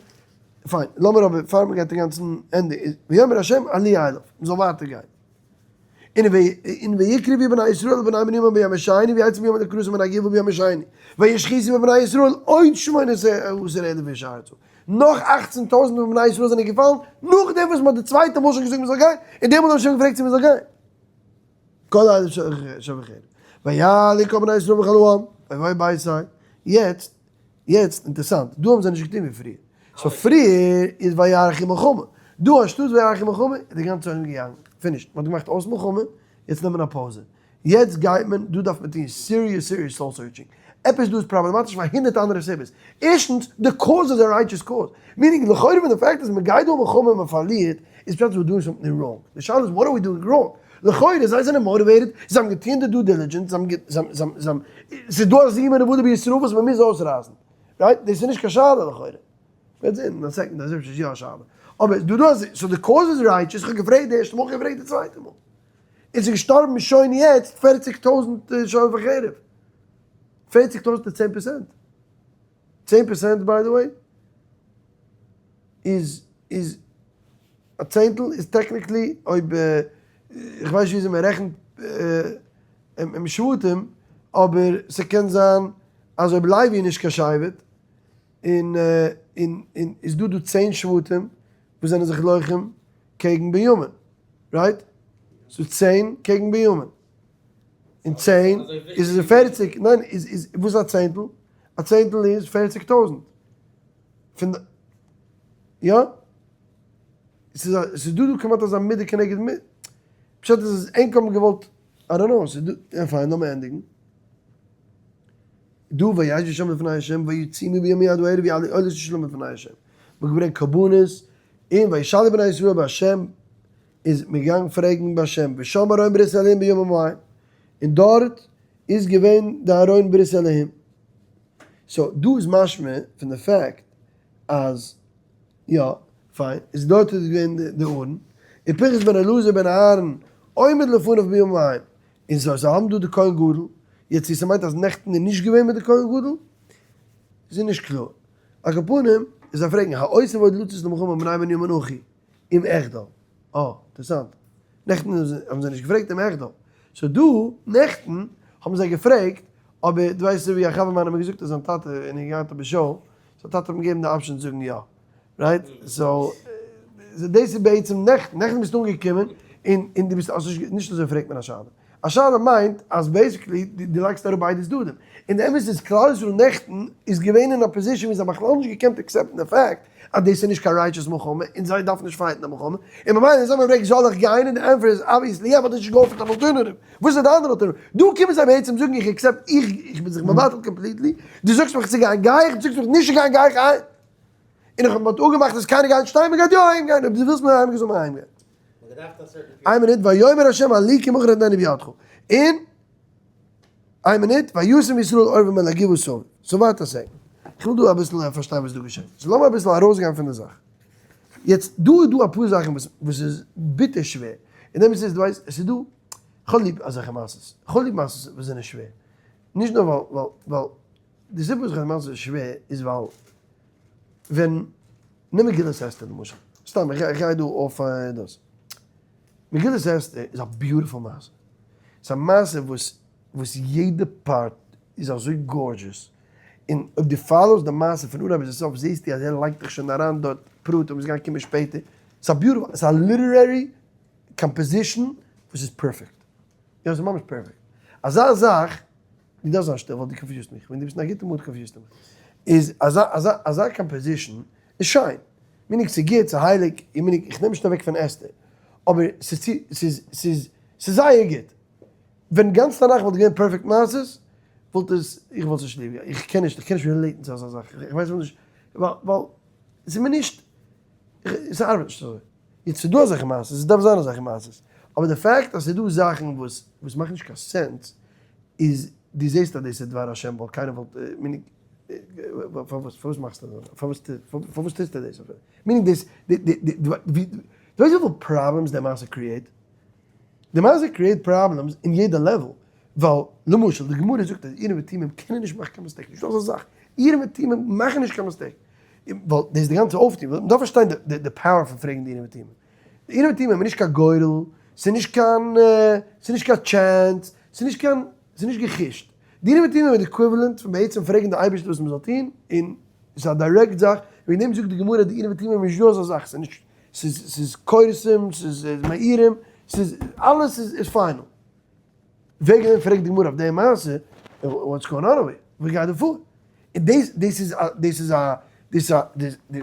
A: פיין, לאמיר אבער פאר מ'גייט אינגאנצן ענדיגן, איז ויאמר ה' עלו אליו, מ'זאל ווייטער גיין. און ויקרבו בני ישראל ובני בנימין ביום השני ויצאו ביום לקראתם מן הגבעה ביום השני וישחיתו בבני ישראל עוד 18,000 איש ארצה. נאך 18 טויזנט פון בני ישראל זענען געפאלן נאכדעם וואס מ'האט די צווייטע מאל שוין געזאגט מ'זאל גיין, און דעמאלט האט מען שוין געפרעגט צו מ'זאל גיין. כל אלה שוכחים. ויעלו כל בני ישראל וכל העם ויבואו ביתר. יעצט, יעצט, אינטערסאנט, דא האבן זיי נישט געטון ווי פריער. so פריער איז ויערכו מלחמה. דא אנשטאט ויערכו מלחמה איז די גאנצע עולם געגאנגען. finished. מ'האט געמאכט אויס מלחמה, יעצט נעמען א פאוזע. יעצט גייט מען, דא דארף מען טון serious serious soul searching. עפעס דא איז פראבלעמאטיש פאר הונדערט אנדערע סיבות. ערשטנס, די cause איז א righteous cause. meaning לכאורה ווען די fact אז מ'גייט דא מלחמה און מ'פארלירט, איז פשט אז we're doing something wrong. די שאלה איז what are we doing wrong? לכאורה זיי זענען motivated, זיי האבן געטון די due diligence, זיי האבן, זיי האבן, זיי האבן, ס'איז דא א זימה נבלה בישראל וואס מ'מוז אויסרייסן. right? דאס איז נישט קיין שאלה לכאורה. מ'וועט זען אין א second אז אפשר איז יא א שאלה. אבער דא דא אז, so די cause איז righteous, איך האב געפרעגט די ערשטע מאל, איך האב געפרעגט די צווייטע מאל. און ס'איז געשטארבן שוין יעצט 40 טויזנט שוכבי חרב. 40 טויזנט איז 10%. 10% by the way איז איז א צענטל איז technically אויב איך ווייס נישט וויאזוי מען רעכנט שבטים. אבער ס'קען זיין אז אויב לוי איז נישט קיין שבט, און און און איז דא דא 10 שבטים וואס זענען זיך לוחם קעגן בנימין, right? ס'איז 10 קעגן בנימין. און 10 איז עס 40, ניין, איז איז וואס איז א צענטל? א צענטל איז 40,000. פון די, יא? ס'איז א, ס'איז דא דא כמעט אזא מידה כנגד מידה. פשט איז אז ענק האבן געוואלט, I don't know, ס'איז דא, יא פיין, לאמיר ענדיגן. דא וישבו שם לפני ה' ויצומו ביום ההוא עד הערב ויעלו עולות לשלום לפני ה'. מ'האט געברענגט קרבנות, און וישאלו בני ישראל בה', איז מען געגאנגען פרעגן ביי השם, ושם ארון ברית אלהים בימים ההם, און דארט איז געווען די ארון ברית אלהים. so דא איז משמע פון די fact אז יא, פיין, איז דארט איז געווען די ארון, און פנחס בן אלעזר בן אהרן עומד לפניו בימים ההם, און so זיי האבן דא די כהן גדול, יעצט צו ס'מיינט אז נעכטן איז נישט געווען מיט די כהן גדול, איז נישט קלאר. על כל פנים, איז זיי פרעגן, האויסף עוד לצאת למלחמה בני בנימין אחי, אם אחדל. אה, אינטערעסאנט. נעכטן האבן זיי נישט געפרעגט אם אחדל. so דא, נעכטן, האבן זיי געפרעגט, אבער דו ווייסט ווי א חבר מיינער האט מיר געזאגט אז זיין טאטע, און ער האט געהאט א בשאו, זיין טאטע האט אים געגעבן די option צו זאגן יא. right? so, דאס איז בעצם נעכטן. נעכטן ביסטו אנגעקומען, און און דו ביסט, האסט נישט, נישט אזוי פרעגט מען א שאלה. א שאלה מיינט אז basically דו לייגסט אראפ ביידע צדדים. און די אמת איז כלל ישראל נעכטן איז געווען אין א position ווי זיי האבן בכלל נישט געקענט accept ן די fact אז דאס איז נישט קיין righteous מלחמה און זיי דארפן נישט fight ן די מלחמה. און ממילא זיי האבן געפרעגט זאל איך גיין און די ענטפער איז obviously יא ווייל דאס איז נישט געאפערט אן alternative. וואס איז די אנדערע alternative? דא קומען זיי בעצם זאגן איך accept איך איך בין זיך מבטל completely, דו זאגסט מיך צו גיין גיי איך, דו זאגסט מיך נישט צו גיין גיי איך אהיים. און איך האב מ'האט אפגעמאכט אז קיינער גייט נישט אהיים מ'גייט יא אהיים גיין אויב דו ווילסט מיר אהיים גיין זאל מען אהיים גיין. איין מינוט, ויאמר ה' עלי כי מחר אתננו בידך. און, איין מינוט, וישם ישראל עורבם אל הגבעה סביב. so ווארט א second. איך וויל דא אביסל פארשטיין וואס דא געשעט. so לאמיר אביסל ארויסגיין פון די זאך. יעצט, דא איז דא אפאר זאכן וואס וואס איז ביטער שווער. און אמת איז, דו ווייסט, עס איז דא, איך האב ליב אזעלכע מעשות. איך האב ליב מעשות וואס זענען שווער. נישט נאר ווייל, ווייל, ווייל, די סיבה וואס איך האב די מעשה שווער איז ווייל ווען, נעם מגילת אסתר למשל, סתם איך גיי דא אויף דאס, מגילת אסתר איז א beautiful מעשה, ס'איז א מעשה וואס וואס יעדע part איז אזוי gorgeous, און אויב דו follow סט די מעשה פון אנהייב ביז סוף זעסטו אז ער לייגט דיך שוין אריין דארט פרטים וואס גייען קומען שפעטער, ס'איז א beautiful, ס'איז א literary composition וואס איז perfect, יא ס'איז ממש perfect, אזא זאך דו דארפסט זיין שטיל ווייל דו confuse סט מיך, ווען דו ביסט אין א גוטע mood confuse סטו מיך. איז אזא אזא אזא composition איז שיין, meaning ס'איז גוט, ס'איז הייליג, איך meaning איך נעם נישט אוועק פון אסתר, אבער ס'איז צו ס'איז ס'איז ס'איז זייער גוט. ווען גאנץ תנך וואלט געווען perfect מעשות וואלט עס, איך וואלט עס נישט ליב געהאט, איך קען נישט, איך קען נישט relate ן צו אזא זאך, איך ווייס נישט, ווייל ווייל ס'איז מיר נישט, ס'ארבעט נישט אזוי. יעצט ס'איז דא אזעלכע מעשות, עס דארף זיין אזעלכע מעשות, אבער די fact אז ס'איז דא זאכן וואס וואס מאכן נישט קיין sense, איז דו זעסט אז דאס איז דבר השם ווייל קיינער וואלט, meaning, פארוואס פארוואס מאכסטו דאס, פארוואס פארוואס טוסטו דאס אפילו, meaning דאס, דו ווייסט וויפיל problems די מעשה create? די מעשה create problems אין יעדע level, ווייל למשל די גמרא זאגט אז אורים ותומים קענען נישט מאכן קיין mistake, נישטא אזא זאך, אורים ותומים מאכן נישט קיין mistake, ווייל דאס איז די גאנצע אויפטון, מען דארף פארשטיין די power פון פרעגן די אורים ותומים, די אורים ותומים איז נישט קיין גורל, ס'איז נישט קיין, ס'איז נישט קיין chance, ס'איז נישט קיין, ס'איז נישט גע'חוש'ט, די אורים ותומים איז די equivalent פון בעצם פרעגן די אייבערשטער וואס מען זאל טון, און ס'איז א direct זאך, וועגן דעם זאגט די גמרא די אורים ותומים איז נישט דא אזא זאך, ס'איז נישט, ס'איז ס'איז כורסים, ס'איז מאירים, ס'איז אלעס איז איז final. וועגן דעם פרעגט די גמרא אויף די מעשה, what's going on over here? וואס גייט דא פאר? און דאס דאס איז א דאס איז א דאס איז א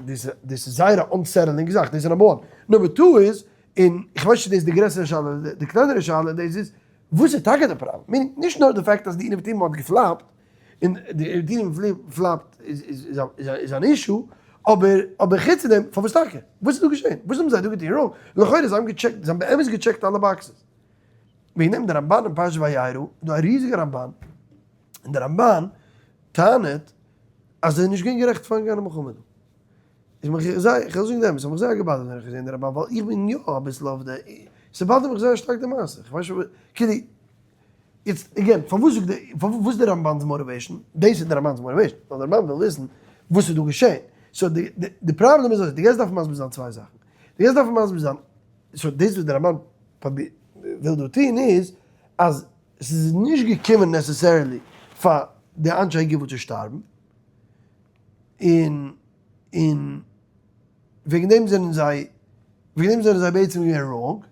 A: דאס דאס איז זייער א unsettling זאך, דאס איז number one. number two איז, און איך ווייס נישט צו דאס איז די גרעסערע שאלה אדער די קלענערע שאלה, דאס איז, וואס איז טאקע די פראבלעם? meaning, נישט נאר די fact אז די אורים ותומים האט גע flop ט, און די אורים ותומים flop ט איז איז אן issue, אבער אבער חוץ פון דעם, פארוואס טאקע? וואס איז דא געשען? וואס האבן זיי דא געטון wrong? לכאורה זיי האבן געטשעקט, זיי האבן באמת געטשעקט אלע boxes. וועגן דעם די רמבן אין פרשת וירא, איז דא א ריזיגע רמבן, און די רמבן טענה'ט אז זיי זענען נישט געווען גערעכט פארן גיין אין מלחמה דא. איז מיך זייער, איך וועל זאגן די אמת, ס'האט מיך זייער גע bother ט ווען איך האב געזען די רמבן, ווייל איך בין יא אביסל אויף די, ס' bother ט מיך זייער שטארק די מעשה, איך ווייס נישט, כאילו, יעצט again, פארוואס זאגט די, וואס איז די רמבן'ס motivation? דאס איז די רמבן'ס motivation, ווייל די רמבן וויל וויסן וואס איז דא געשען. so די די פראבלעם איז אזוי, דו גייסט דארפן מסביר זיין צוויי זאכן. דו גייסט דארפן מסביר זיין, so דאס וואס די רמבן וויל דא טון איז, אז עס איז נישט געקומען necessarily פאר די אנשי גבעה צו שטארבן, און און וועגן דעם זענען זיי, וועגן דעם זענען זיי בעצם געווען wrong,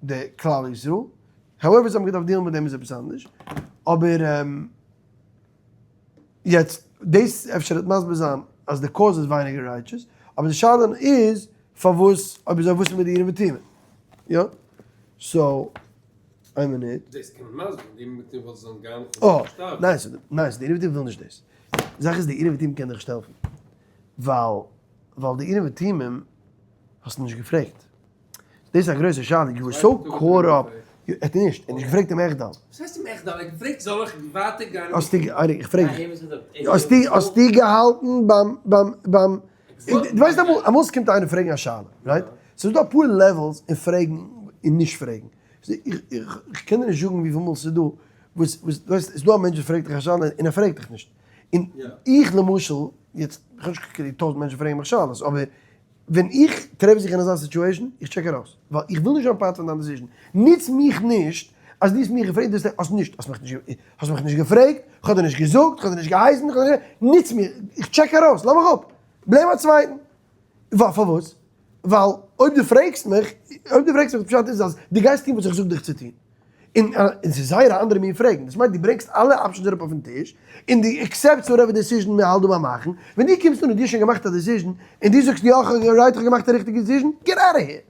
A: די כלל ישראל, however זיי האבן געדארפט deal ן מיט דעם איז עפעס אנדערש, אבער יעצט דאס אפשר וועט מסביר זיין אז די cause איז ווייניגער righteous, אבער די שאלה איז פארוואס אויב אזוי וואס איז מיט די אורים ותומים? יא? so איין מינוט.
C: דאס קען מען מסביר, די אורים ותומים וואלט זיי זאלן גיין
A: אה, nice, nice, די אורים ותומים וויל נישט דאס. די זאך איז די אורים ותומים קען דיך נישט העלפן. ווייל ווייל די אורים ותומים האסטו נישט געפרעגט. דאס איז א גרויסע שאלה, you were so caught up, ער האט נישט, ער האט נישט געפרעגט אים עכט דאן.
C: וואס הייסט אים עכט דאן? ער האט געפרעגט זאל איך ווייטער גיין?
A: האסטו, איך פרעג דיך, האסטו האסטו געהאלטן ביים ביים ביים, דו ווייסט אמאל אמאל ס'קומט איינער פרעגן א שאלה, right? ס'איז דא אפאר levels אין פרעגן און נישט פרעגן, איך קען דיר נישט זאגן וויפיל מאל ס'איז דא וואס וואס דו ווייסט, ס'איז דא א מענטש וואס פרעגט דיך א שאלה און ער פרעגט דיך נישט, און איך למשל, יעצט איך האב נישט קיין טויזנט מענטשן פרעגן מיך שאלות, אבער ווען איך טרעף זיך אין אזא situation, איך check ארויס, ווייל איך וויל נישט זיין part פון דיין decision, נוץ מיך נישט אז דו האסט מיך געפרעגט, דו האסט נישט, האסט מיך נישט, האסט מיך נישט געפרעגט, איך האב דיר נישט געזאגט, איך האב דיר נישט געהייסן, איך האב דיר נישט, נוץ מיך, איך check ארויס, לאז מיך אפ, blame א צווייטן. ווייל פארוואס? ווייל אויב דו פרעגסט מיך, אויב דו פרעגסט מיך, פשט איז אז דו גייסט טון וואס איך זאג דיך צו טון. און און ס'איז זייער א אנדערע מין פרעגן, דאס מיינט דו ברענגסט אלע options אראפ אויפן טיש, און דו accept סט whatever decision מען האלט דא ביים מאכן, ווען דו קומסט אן און דו האסט שוין געמאכט א decision, און דו זאגסט יא כ'האב right כ'האב געמאכט א ריכטיגע decision, get out of here!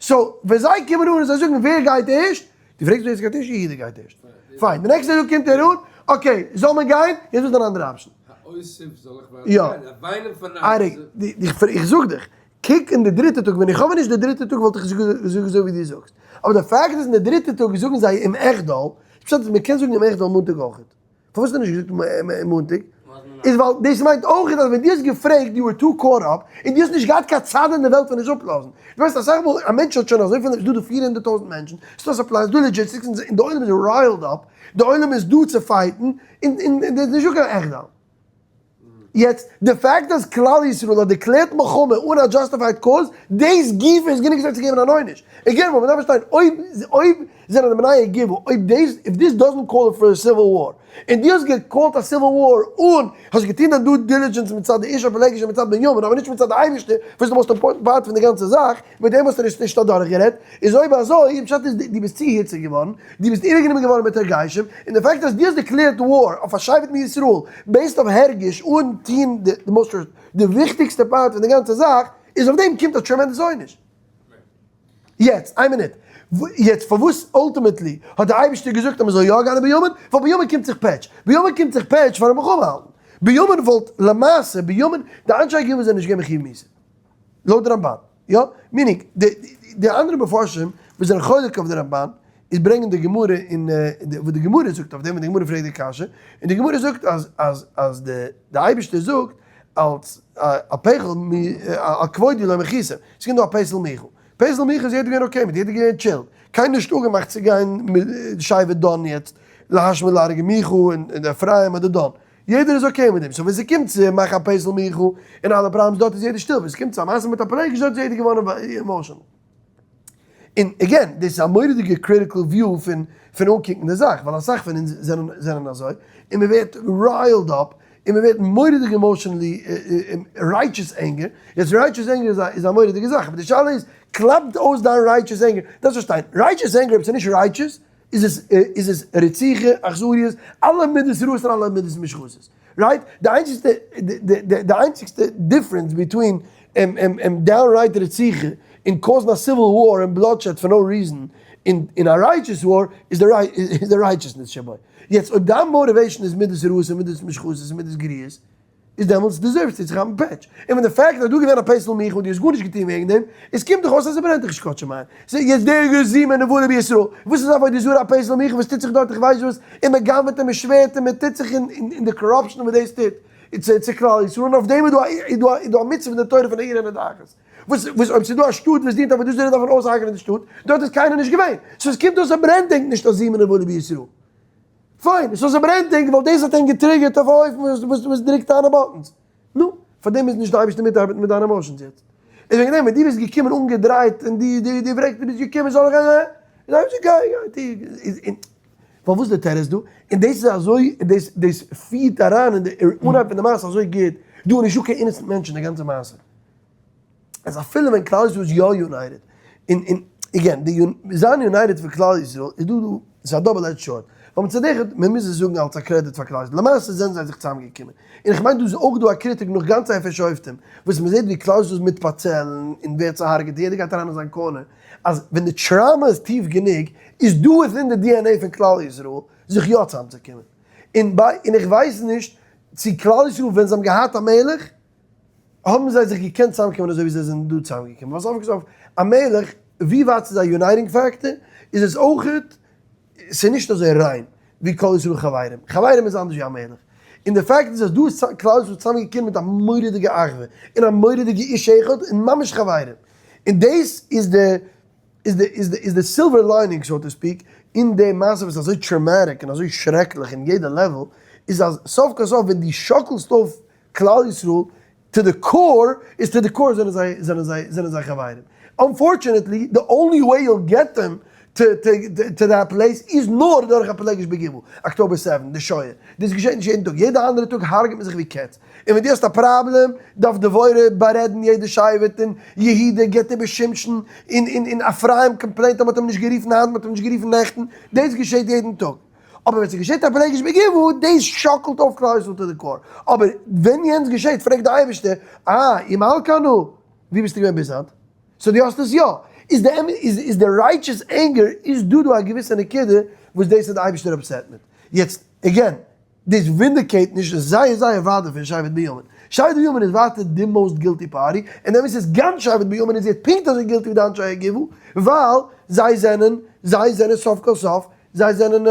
A: so ווען זיי קומען אן און זיי זאגן ווער גייט ערשט, דו פרעגסט ווער ס'גייט ערשט, יהודה גייט ערשט. פיין, די נעקסטע טאג קומט ער אן, okay, זאל מען גיין, יעצט וואס איז דיין אנדערע option? יא. איך זאג דיך, קוק אין די דריטע טאג, ווען איך האב נישט די דריטע טאג וואלט איך געזאגט אזוי ווי דו זאגסט, אבער די פאקט איז אין די דריטע טאג זאגן זיי אם אחדל, פשט איז מען קען זאגן אם אחדל מאנטאג אויכעט, פארוואס האט ער נישט געזאגט מאנטאג? איז ווייל דאס מיינט אויכעט אז ווען דו האסט געפרעגט you were too caught up, און דו האסט נישט געהאט קיין צד אין די וועלט פון נישט אפלאזן, דו ווייסט אסאך מאל א מענטש האט שוין אזויפיל, ס'איז דא דא 400,000 מענטשן, ס'איז דא supplies, ס'איז דא logistics, און די עולם איז riled up, די עולם איז דא צו fight ן, און און דאס איז נישטא קיין אחדל. יעצט, די פאקט אז כלל ישראל האט דערקלערט מלחמה אן א justified cause, דאס גופא איז גענוג זיי צו געבן אן עונש. again, וואס מ'דארף פארשטיין, אויב אויב זענען די בני גבעה, אויב דאס, if this doesn't call for a civil war, און דו האסט גע call ט א civil war און האסט געטון דיין due diligence מצד די איש הפילגש און מצד בנימין, אבער נישט מצד די אייבערשטער, וואס איז די most important part פון די גאנצע זאך, מיט דעם האסטו נישט נישט אדורכגערעדט, איז אויב אזוי, פשט איז דו ביסט צו היציג געווארן, דו ביסט איבערגענומען געווארן מיט הרגשים, און די פאקט אז דו האסט declared war אויף א שבט מישראל based אויף הרגש אן טוהן די most די וויכטיגסטע part פון די גאנצע זאך, איז אויף דעם קומט א tremendous עונש. יעצט, איין מינוט, יעצט פארוואס ultimately האט די אייבערשטער געזאגט אז מען זאל יא גיין אין בנימין? ווייל בנימין קומט זיך פעטש, בנימין קומט זיך פעטש פארן מלחמה האלטן, בנימין וואלט למעשה, בנימין, די אנשי גבעה זענען נישט געווען מחיוב מיתה. לויט די רמבן, יא? meaning, די אנדערע מפרשים וואס זענען חולק אויף די רמבן, איז ברענגען די גמרא אין וואס די גמרא זאגט אויף דעם, ווען די גמרא פרעגט די קשיא, און די גמרא זאגט אז אז אז די די אייבערשטער זאגט אלס א פכל מ על כבודי לא מחיתם, עס קומט דא א פסל מיכה, פסל מיכה איז יעדער געווען okay מיט, יעדער געווען chill, קיינער נישט אפגעמאכט צו גיין מיט שבט דן יעצט להשמיד להרוג מיכה און אפרים אדער דן, יעדער איז okay מיט דעם, so ווען ס'קומט צו מאכן א פסל מיכה און אלע problems דארט איז יעדער שטיל, ווען ס'קומט צו א מעשה מיט א פילגש דארט איז יעדער געווארן emotional. און again, דאס איז א מורא'דיגע critical view פון פון אנקוקן די זאך, ווייל אסאך פון אונז זענען זענען אזוי, און מען ווערט riled up, און מען ווערט מורא'דיג emotionally righteous anger, יעצט righteous anger איז א איז א מורא'דיגע זאך, אבער די שאלה איז, קלאפט אויס דיין righteous anger, דארפסט פארשטיין, righteous anger אויב ס'איז נישט righteous, איז עס איז עס רציחה, אכזריות, אלע מידות רעות און אלע מידות מושחתות. right? די איינציגסטע די איינציגסטע difference between downright רציחה און cause ן א civil war און bloodshed for no reason און א righteous war איז די righteousness שבו. יעצט אויב דיין motivation איז מידות רעות און מידות מושחתות און מידות גרועות איז דעמאלטס deserve סטו צו כאפן פעטש. און ווען די פאקט אז דא געווען א פסל מיכה און דו האסט גארנישט געטון וועגן דעם, עס קומט דאך אויס אז עס ברענט דיך נישט כאטש אין מיין. ס'איז יעצט דער גזימה נבלה בישראל. וואס איז עבודה זרה א פסל מיכה וואס טוט זיך דארט איך ווייס וואס, און מען גנב'עט און מען שווערט און מען טוט זיך אין די corruption וואס דאס טוט צו כלל ישראל, און אויף דעם איז דא איז דא א מצוה פון די תורה פון עיר הנדחת. וואס וואס אויב ס'איז דא א שטאט וואס דינט עבודה זרה דארף מען אויסהארגענען די שטאט, דארט איז קיינער נישט געווען. so עס קומט אויס עס ברענט ענק נישט אז זימה נבלה בישראל. פיין, so ס'ברענט ענק ווייל דאס האט ענק גע trigger ט אויף א אופן וואס וואס דרוקט דיינע buttons. נו, פארדעם איז נישט די אייבערשטער מיטארבעטן מיט דיינע emotions יעצט. איז וועגן דעם ווען דו ביסט געקומען אנגעדרייט און דו דו דו פרעגסט דו ביסט געקומען זאל איך גיין? איז די אייבערשטער גיי גיי טו. ווייל וואס איז די תירוץ דא? און דאס איז אזוי, דאס דאס פירט אריין אין די אנהייב פון די מעשה אזוי גוט, דא איז נישטא קיין innocent מענטש אין די גאנצע מעשה. אז אפילו ווען כלל ישראל איז יא united, און און again, די זיין united פון כלל ישראל איז דא דא, ס'איז א double edged sword, ווייל מצד אחד, מען מוז עס זאגן אלס א קרעדיט פאר כלל ישראל, למעשה זענען זיי זיך צוזאם געקומען, און איך מיין דא איז אויך דא א קריטיק נאך גאנץ ספר שופטים, וואס מען זעט ווי כלל ישראל איז מתפצל און ווערט צוהארגעט און יעדער גייט אריין אין זיין corner, אז ווען די trauma איז טיף גענוג, איז דא within די DNA פון כלל ישראל זיך יא צוזאמצוקומען. און ביי און איך ווייס נישט צו כלל ישראל ווען זיי האבן געהאט א מלך, האבן זיי זיך געקענט צוזאמקומען אזוי ווי זיי זענען דא צוזאמגעקומען, ווייל סוף כל סוף א מלך, ווי ווייט ס'איז א uniting factor, איז עס אויכעט, ס'איז נישט אזוי ריין ווי כל ישראל חברים, חברים איז אנדערש ווי א מלך, און די פאקט איז אז דא איז כלל ישראל צוזאמגעקומען מיט א מורא'דיגע אחווה, און א מורא'דיגע איש אחד, און ממש חברים, און דאס איז די איז די איז די איז די silver lining so to speak אין די מעשה וואס איז אזוי traumatic און אזוי שרעקליך אין יעדע level, איז אז סוף כל סוף ווען דו שאקלסט אויף כלל ישראל to the core איז to the core זענען זיי זענען זיי זענען זיי חברים. Unfortunately the only way you'll get them to to that place איז נאר דורך א פילגש בגבעה, October 7, די שואה. דאס געשעט נישט יעדן טאג, יעדע אנדערע טאג הרג'ט מען זיך ווי קעץ. און ווען דו האסט א פראבלעם דארף דבורה בארעדן יעדע שבט און יהודה גיבט איבער שמשון און און און אפרים complaint אז מ'האט אים נישט גערופן היינט מ'האט אים נישט גערופן נעכטן, דאס געשעט יעדן טאג. אבער ווען ס'געשעט א פילגש בגבעה, דאס שאקלט אויף כלל ישראל to the core. אבער ווען יענץ געשעט פרעגט די אייבערשטער, אה, אם על כנו, וואו ביסטו געווען ביז היינט? So דו האסט עס יא. איז די אמת, איז איז די righteous anger, איז דא דא א געוויסע נקודה וואס דאס איז די אייבערשטער upset מיט. יעצט, again, דאס vindicate נישט זייער זייער ווייט פון שבט בנימין. שבט בנימין איז ווייטער די most guilty party, און די אמת איז גאנץ שבט בנימין איז יעצט פונקט אזוי guilty ווי די אנשי הגבעה, ווייל זיי זענען, זיי זענען סוף כל סוף, זיי זענען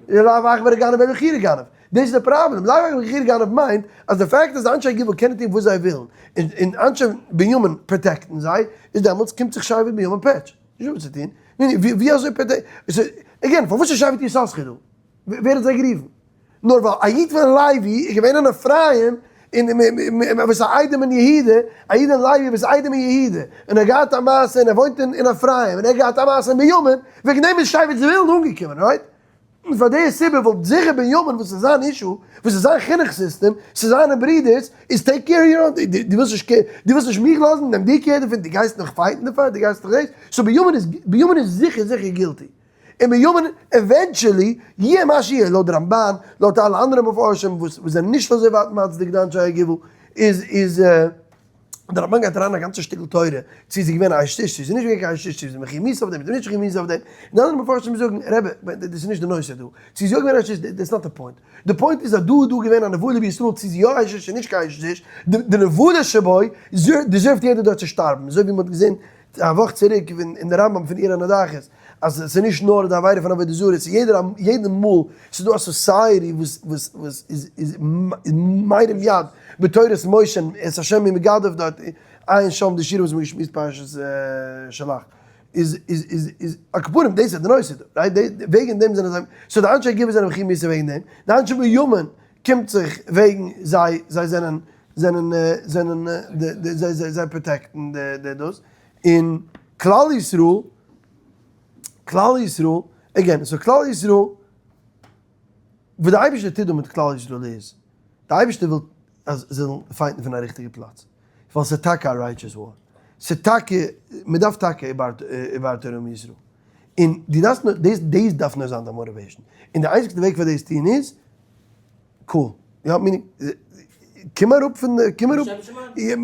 A: לאו עכברא גנב אלא חורא גנב. דאס איז די פראבלעם, לאו עכברא חורא גנב מיינט אז די פאקט אז אנשי הגבעה קענען טון וואס זיי ווילן, און אנשי בנימין protect ן זיי, איז דעמאלטס קומט זיך שבט בנימין פעטש. נישט דא וואס צו טון. ווי אזוי protect, again, פארוואס איז שבט יששכר דא? ווער האט זיי גערופן? נאר ווייל א איד פון לוי איז געווען אין אפרים, און וואס א איידעם אין יהודה, א איד אין לוי וואס איידעם אין יהודה, און ער האט געהאט א מעשה און ער וואוינט אין אפרים, און ער האט געהאט א מעשה אין בנימין, וועגן דעם איז שבט זבולון אנגעקומען, right? און פאר די סיבה וואלט זיכער בנימין וואס איז זיין issue, וואס איז זיין חינוך סיסטעם, ס'איז זיינע ברידערס, איז take care your own, דו ווילסט נישט care, דו ווילסט נישט מיך לאזן, נעם דו care דערפון, דו גייסט נאך fight ן דערפאר, דו גייסט נאך דאס, so בנימין איז, בנימין איז זיכער זיכער guilty. און בנימין eventually, יהיה מה שיהיה, לויט די רמבן, לויט אלע אנדערע מפרשים וואס זענען נישט אזוי ווייט מצדיק די אנשי הגבעה, איז איז די רמבן גייט אריין א גאנצע שטיקל תורה, צו איז געווען א אשת איש, צו איז נישט געווען קיין אשת איש, צו איז מחויב מיתה אויף דעם, צו איז נישט מחויב מיתה אויף דעם, און די אנדערע מפרשים זאגן, רבי, דאס איז נישט די נושא דא, צו איז יא געווען אשת איש, that's not the point, די point איז אז דא איז דא געווען א נבלה בישראל, צו איז יא אשת איש צו נישט קיין אשת איש, די נבלה שבו deserve ט יעדער דארט צו שטארבן, אזוי ווי מען האט געזען א וואך צוריק אין די רמב"ם פון עיר הנידחת אז עס איז נישט נאר די עבירה פון עבודה זרה, עס איז יעדער יעדע מאל עס איז דא א society וואס וואס וואס איז איז מרים יד בתורת משה און את השם מי מגדף דארט עיין שם די שיעורים וואס מ'האט געשמועסט פרשת שלח איז איז איז איז על כל פנים דאס איז די נושא דא right וועגן דעם זענען זיי so די אנשי גבעה זענען מחויב מיתה וועגן דעם די אנשי בנימין קומט זיך וועגן זיי זיי זענען זענען זענען די זיי זיי זיי protect ן די די דאס און כלל ישראל כלל ישראל again so כלל ישראל וואס די אייבערשטער טוט דא מיט כלל ישראל איז די אייבערשטער וויל אז זיי זאלן fight ן פון א ריכטיגע פלאץ ווייל ס'איז טאקע א righteous war ס'איז טאקע מען דארף טאקע ובערת הרע מישראל און דו דארפסט נאר דאס דאס דארף נאר זיין דיין motivation און די איינציגסטע וועג פאר דאס טון איז cool יא meaning קום אראפ פון די קום אראפ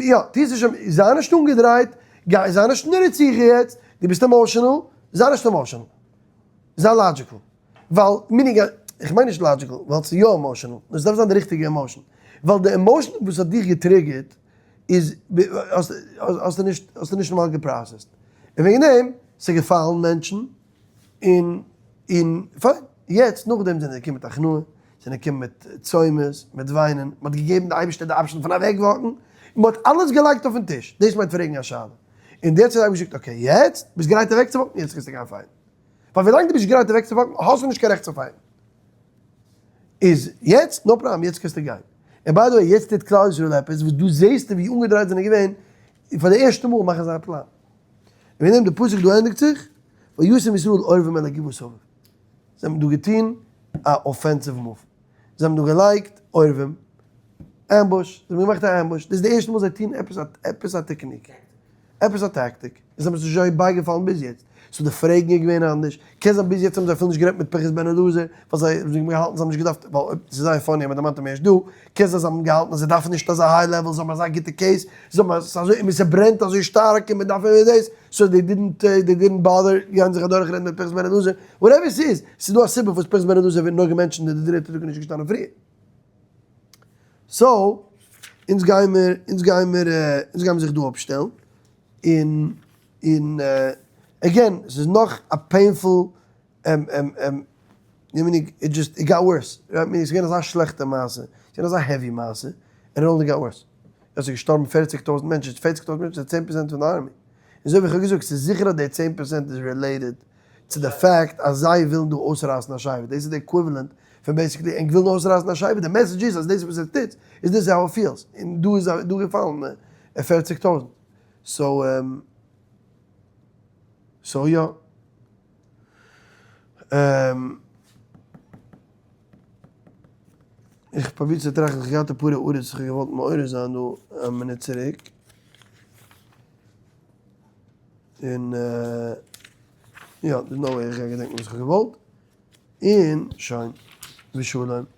A: יא טו עס נישט זיי נישט אנגעדרייט גיי זיי נישט אין רציחה יעצט דו ביסט emotional זיי נישט emotional זיי logical ווייל meaning איך מיין נישט logical ווייל ס'איז יא emotional נאר ס'דארף זיין די ריכטיגע emotion ווייל די emotion וואס האט דיך גע trigger ט איז האסטו נישט האסטו נישט נארמאל גע process ט און וועגן דעם ס'איז געפאלן מענטשן און און פיין, יעצט נאכדעם זענען זיי געקומען מיט הכנעה, זענען געקומען מיט צומות, מיט וויינען, מען האט געגעבן די אייבערשטער די option פון אוועק walk ן, און מען האט אלעס געלייגט אויפן טיש, דאס מיינט פרעגן א שאלה, און דער צו געזאגט okay יעצט ביסט גרייט אוועק צו walk ן, יעצט קענסטו גיין fight ן, ווייל ווילאנג דו ביסט נישט גרייט אוועק צו walk ן האסטו נישט קיין רעכט צו fight ן, איז יעצט no problem יעצט קענסטו גיין, און by the way יעצט טוט כלל ישראל עפעס וואס דא זעסטו ווי אנגעדרייט זענען געווען, און פאר די ערשטע מאל מאכן זיי א פלאן. און וועגן דעם די פסוק דא ענדיגט זיך, וישם ישראל עורבים אל הגבעה סביב. זיי האבן דא געטון. א offensive move. זיי האבן דא געלייגט עורבים, ambush, זיי האבן געמאכט א ambush, דאס איז די ערשטע מאל זיי טוהן עפעס א עפעס א technique, עפעס א טאקטיק, און זיי האבן עס נישט זיי בייגעפאלן ביז יעצט, so די פרעגן איז געווען אנדערש, קען זיין ביז יעצט האבן זיי אפילו נישט גערעדט מיט פנחס בן אלעזר, ווייל זיי האבן געהאלטן זיי האבן נישט געדארפט, ווייל אויב ס'איז זייער funny אז מ'דערמאנט אים ערשט דא, קען זיין זיי האבן געהאלטן אז זיי דארפן נישט אזא high level, זיי האבן אזא גוטע case, זיי האבן ס'איז אזוי און ס'ברענט אזוי שטארק און מ'דארף און דאס, so they didn't they didn't bother גיין זיך אדורך רעדן מיט פנחס בן אלעזר, whatever ס'איז, ס'איז דא א סיבה פארוואס פנחס בן אלעזר ווערט נאר גע mention ט אין די דריטע טאג און נישט געשטאנען פריער. so, אונז גיימער, אונז גיימער, אונז גיימער זיך דא אפשטעלן, און, און, again, ס'איז נאך א painful it just, it got worse, right, ס'איז געווען אזא שלעכטע מעשה, ס'איז געווען אזא heavy מעשה, and it only got worse. עס איז געשטארבן 40,000 מענטשן, 40,000 מענטשן איז 10% פון די army. און אזוי ווי איך האב געזאגט, ס'איז זיכער אז די 10% איז related צו די fact אז זיי ווילן דא אויסרייסן א שבט. דאס איז די equivalent פון basically ענק ווילן אויסרייסן א שבט, די message איז אז דאס וואס ער טוט איז this how it feels, און דא איז דא געפאלן 40,000. so so יא. איך פרוביר צו טראכטן, איך האב געהאט אפאר הערות וואס איך האב געוואלט מעורר זיין דא א מינוט צוריק. און יא, there's no way איך גיי געדענקן וואס איך האב געוואלט. און שוין. ושלום.